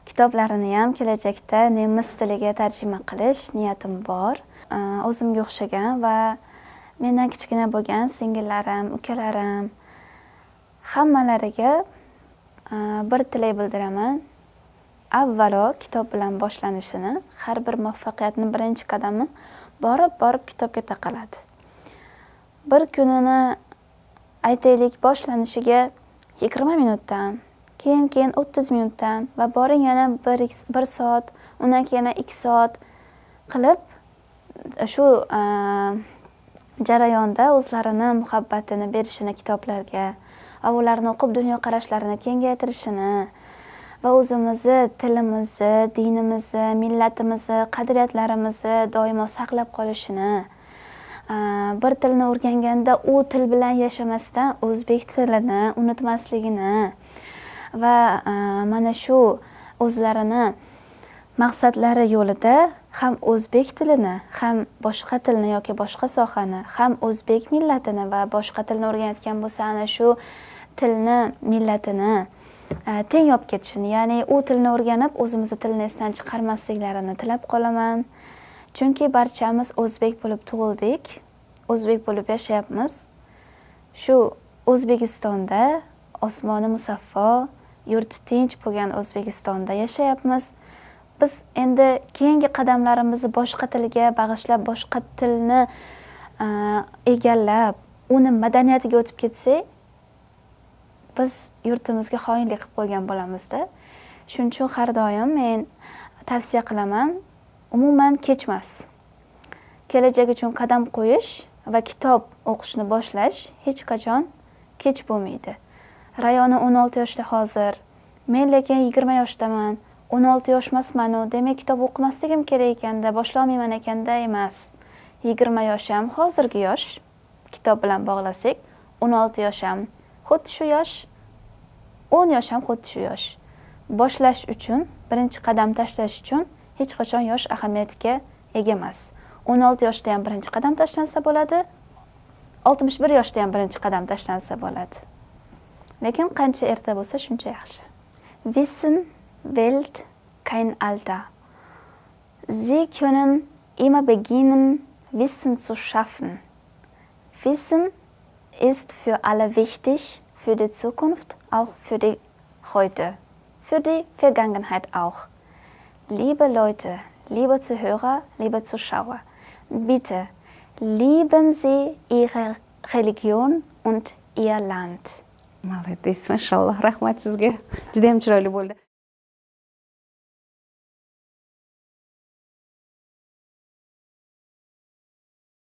kitoblarini ham kelajakda nemis tiliga tarjima qilish niyatim bor. O'zimga o'xshagan va mendan kichkina bo'lgan singillarim, ukalarim, hammalariga bir tilak bildiraman: avvalo kitob bilan boshlanishini. Har bir muvaffaqiyatni birinchi qadami borib borib kitobga taqaladi. Bir kunini, aytaylik, boshlanishiga 20 minutdan, keyin 30 minutdan va boring yana bir soat, undan keyin yana 2 soat qilib, shu jarayonda o'zlarini muhabbatini berishini kitoblarga va ularni o'qib, dunyoqarashlarini kengaytirishini va o'zimizni tilimizni, dinimizni, millatimizni, qadriyatlarimizni doimo saqlab qolishini, bir tilni o'rganganda u til bilan yashamasdan, o'zbek tilini unutmasligini va mana shu o'zlarini maqsadlari yo'lida ham o'zbek tilini, ham boshqa tilni yoki boshqa sohani, ham o'zbek millatini va boshqa tilni o'rganayotgan bo'lsa, ana shu tilni, millatini teng olib ketishini, ya'ni u tilni o'rganib, o'zimizni tilni esdan chiqarmasliklarini tilab qolaman. Chunki barchamiz o'zbek bo'lib tug'ildik, o'zbek bo'lib yashayapmiz. Shu O'zbekistonda, osmoni musaffo, yurti tinch bo'lgan O'zbekistonda yashayapmiz. Biz endi keyingi qadamlarimizni boshqa tilga bag'ishlab, boshqa tilni egallab, uni madaniyatiga o'tib ketsak, biz yurtimizga xoinlik qilib qo'ygan bo'lamizda. Shuning uchun har doim men tavsiya qilaman, umuman kechmas kelajak uchun qadam qo'yish va kitob o'qishni boshlash hech qachon kech bo'lmaydi. Rayona 16 yoshda hozir, men lekin 20 yoshdaman. 16 yosh emasmanu, demak, kitob o'qimasligim kerak ekanda, boshlolmayman ekanda emas. 20 yosh ham hozirgi yosh, kitob bilan bog'lasak, 16 yosh ham xuddi shu yosh, 10 yosh ham xuddi shu yosh. Boshlash uchun, birinchi qadam tashlash uchun hech qachon yosh ahamiyatga ega emas. 16 yoshda ham birinchi qadam tashlansa bo'ladi, 61 yoshda ham birinchi qadam tashlansa bo'ladi, lekin qancha erta bo'lsa, shuncha yaxshi. Wissen wählt kein Alter. Sie können immer beginnen, Wissen zu schaffen. Wissen ist für alle wichtig, für die Zukunft, auch für die heute, für die Vergangenheit auch. Liebe Leute, liebe Zuhörer, liebe Zuschauer, bitte lieben Sie Ihre Religion und Ihr Land. Молодец, mashalloh, rahmat sizga, judayam chiroyli bo'ldi.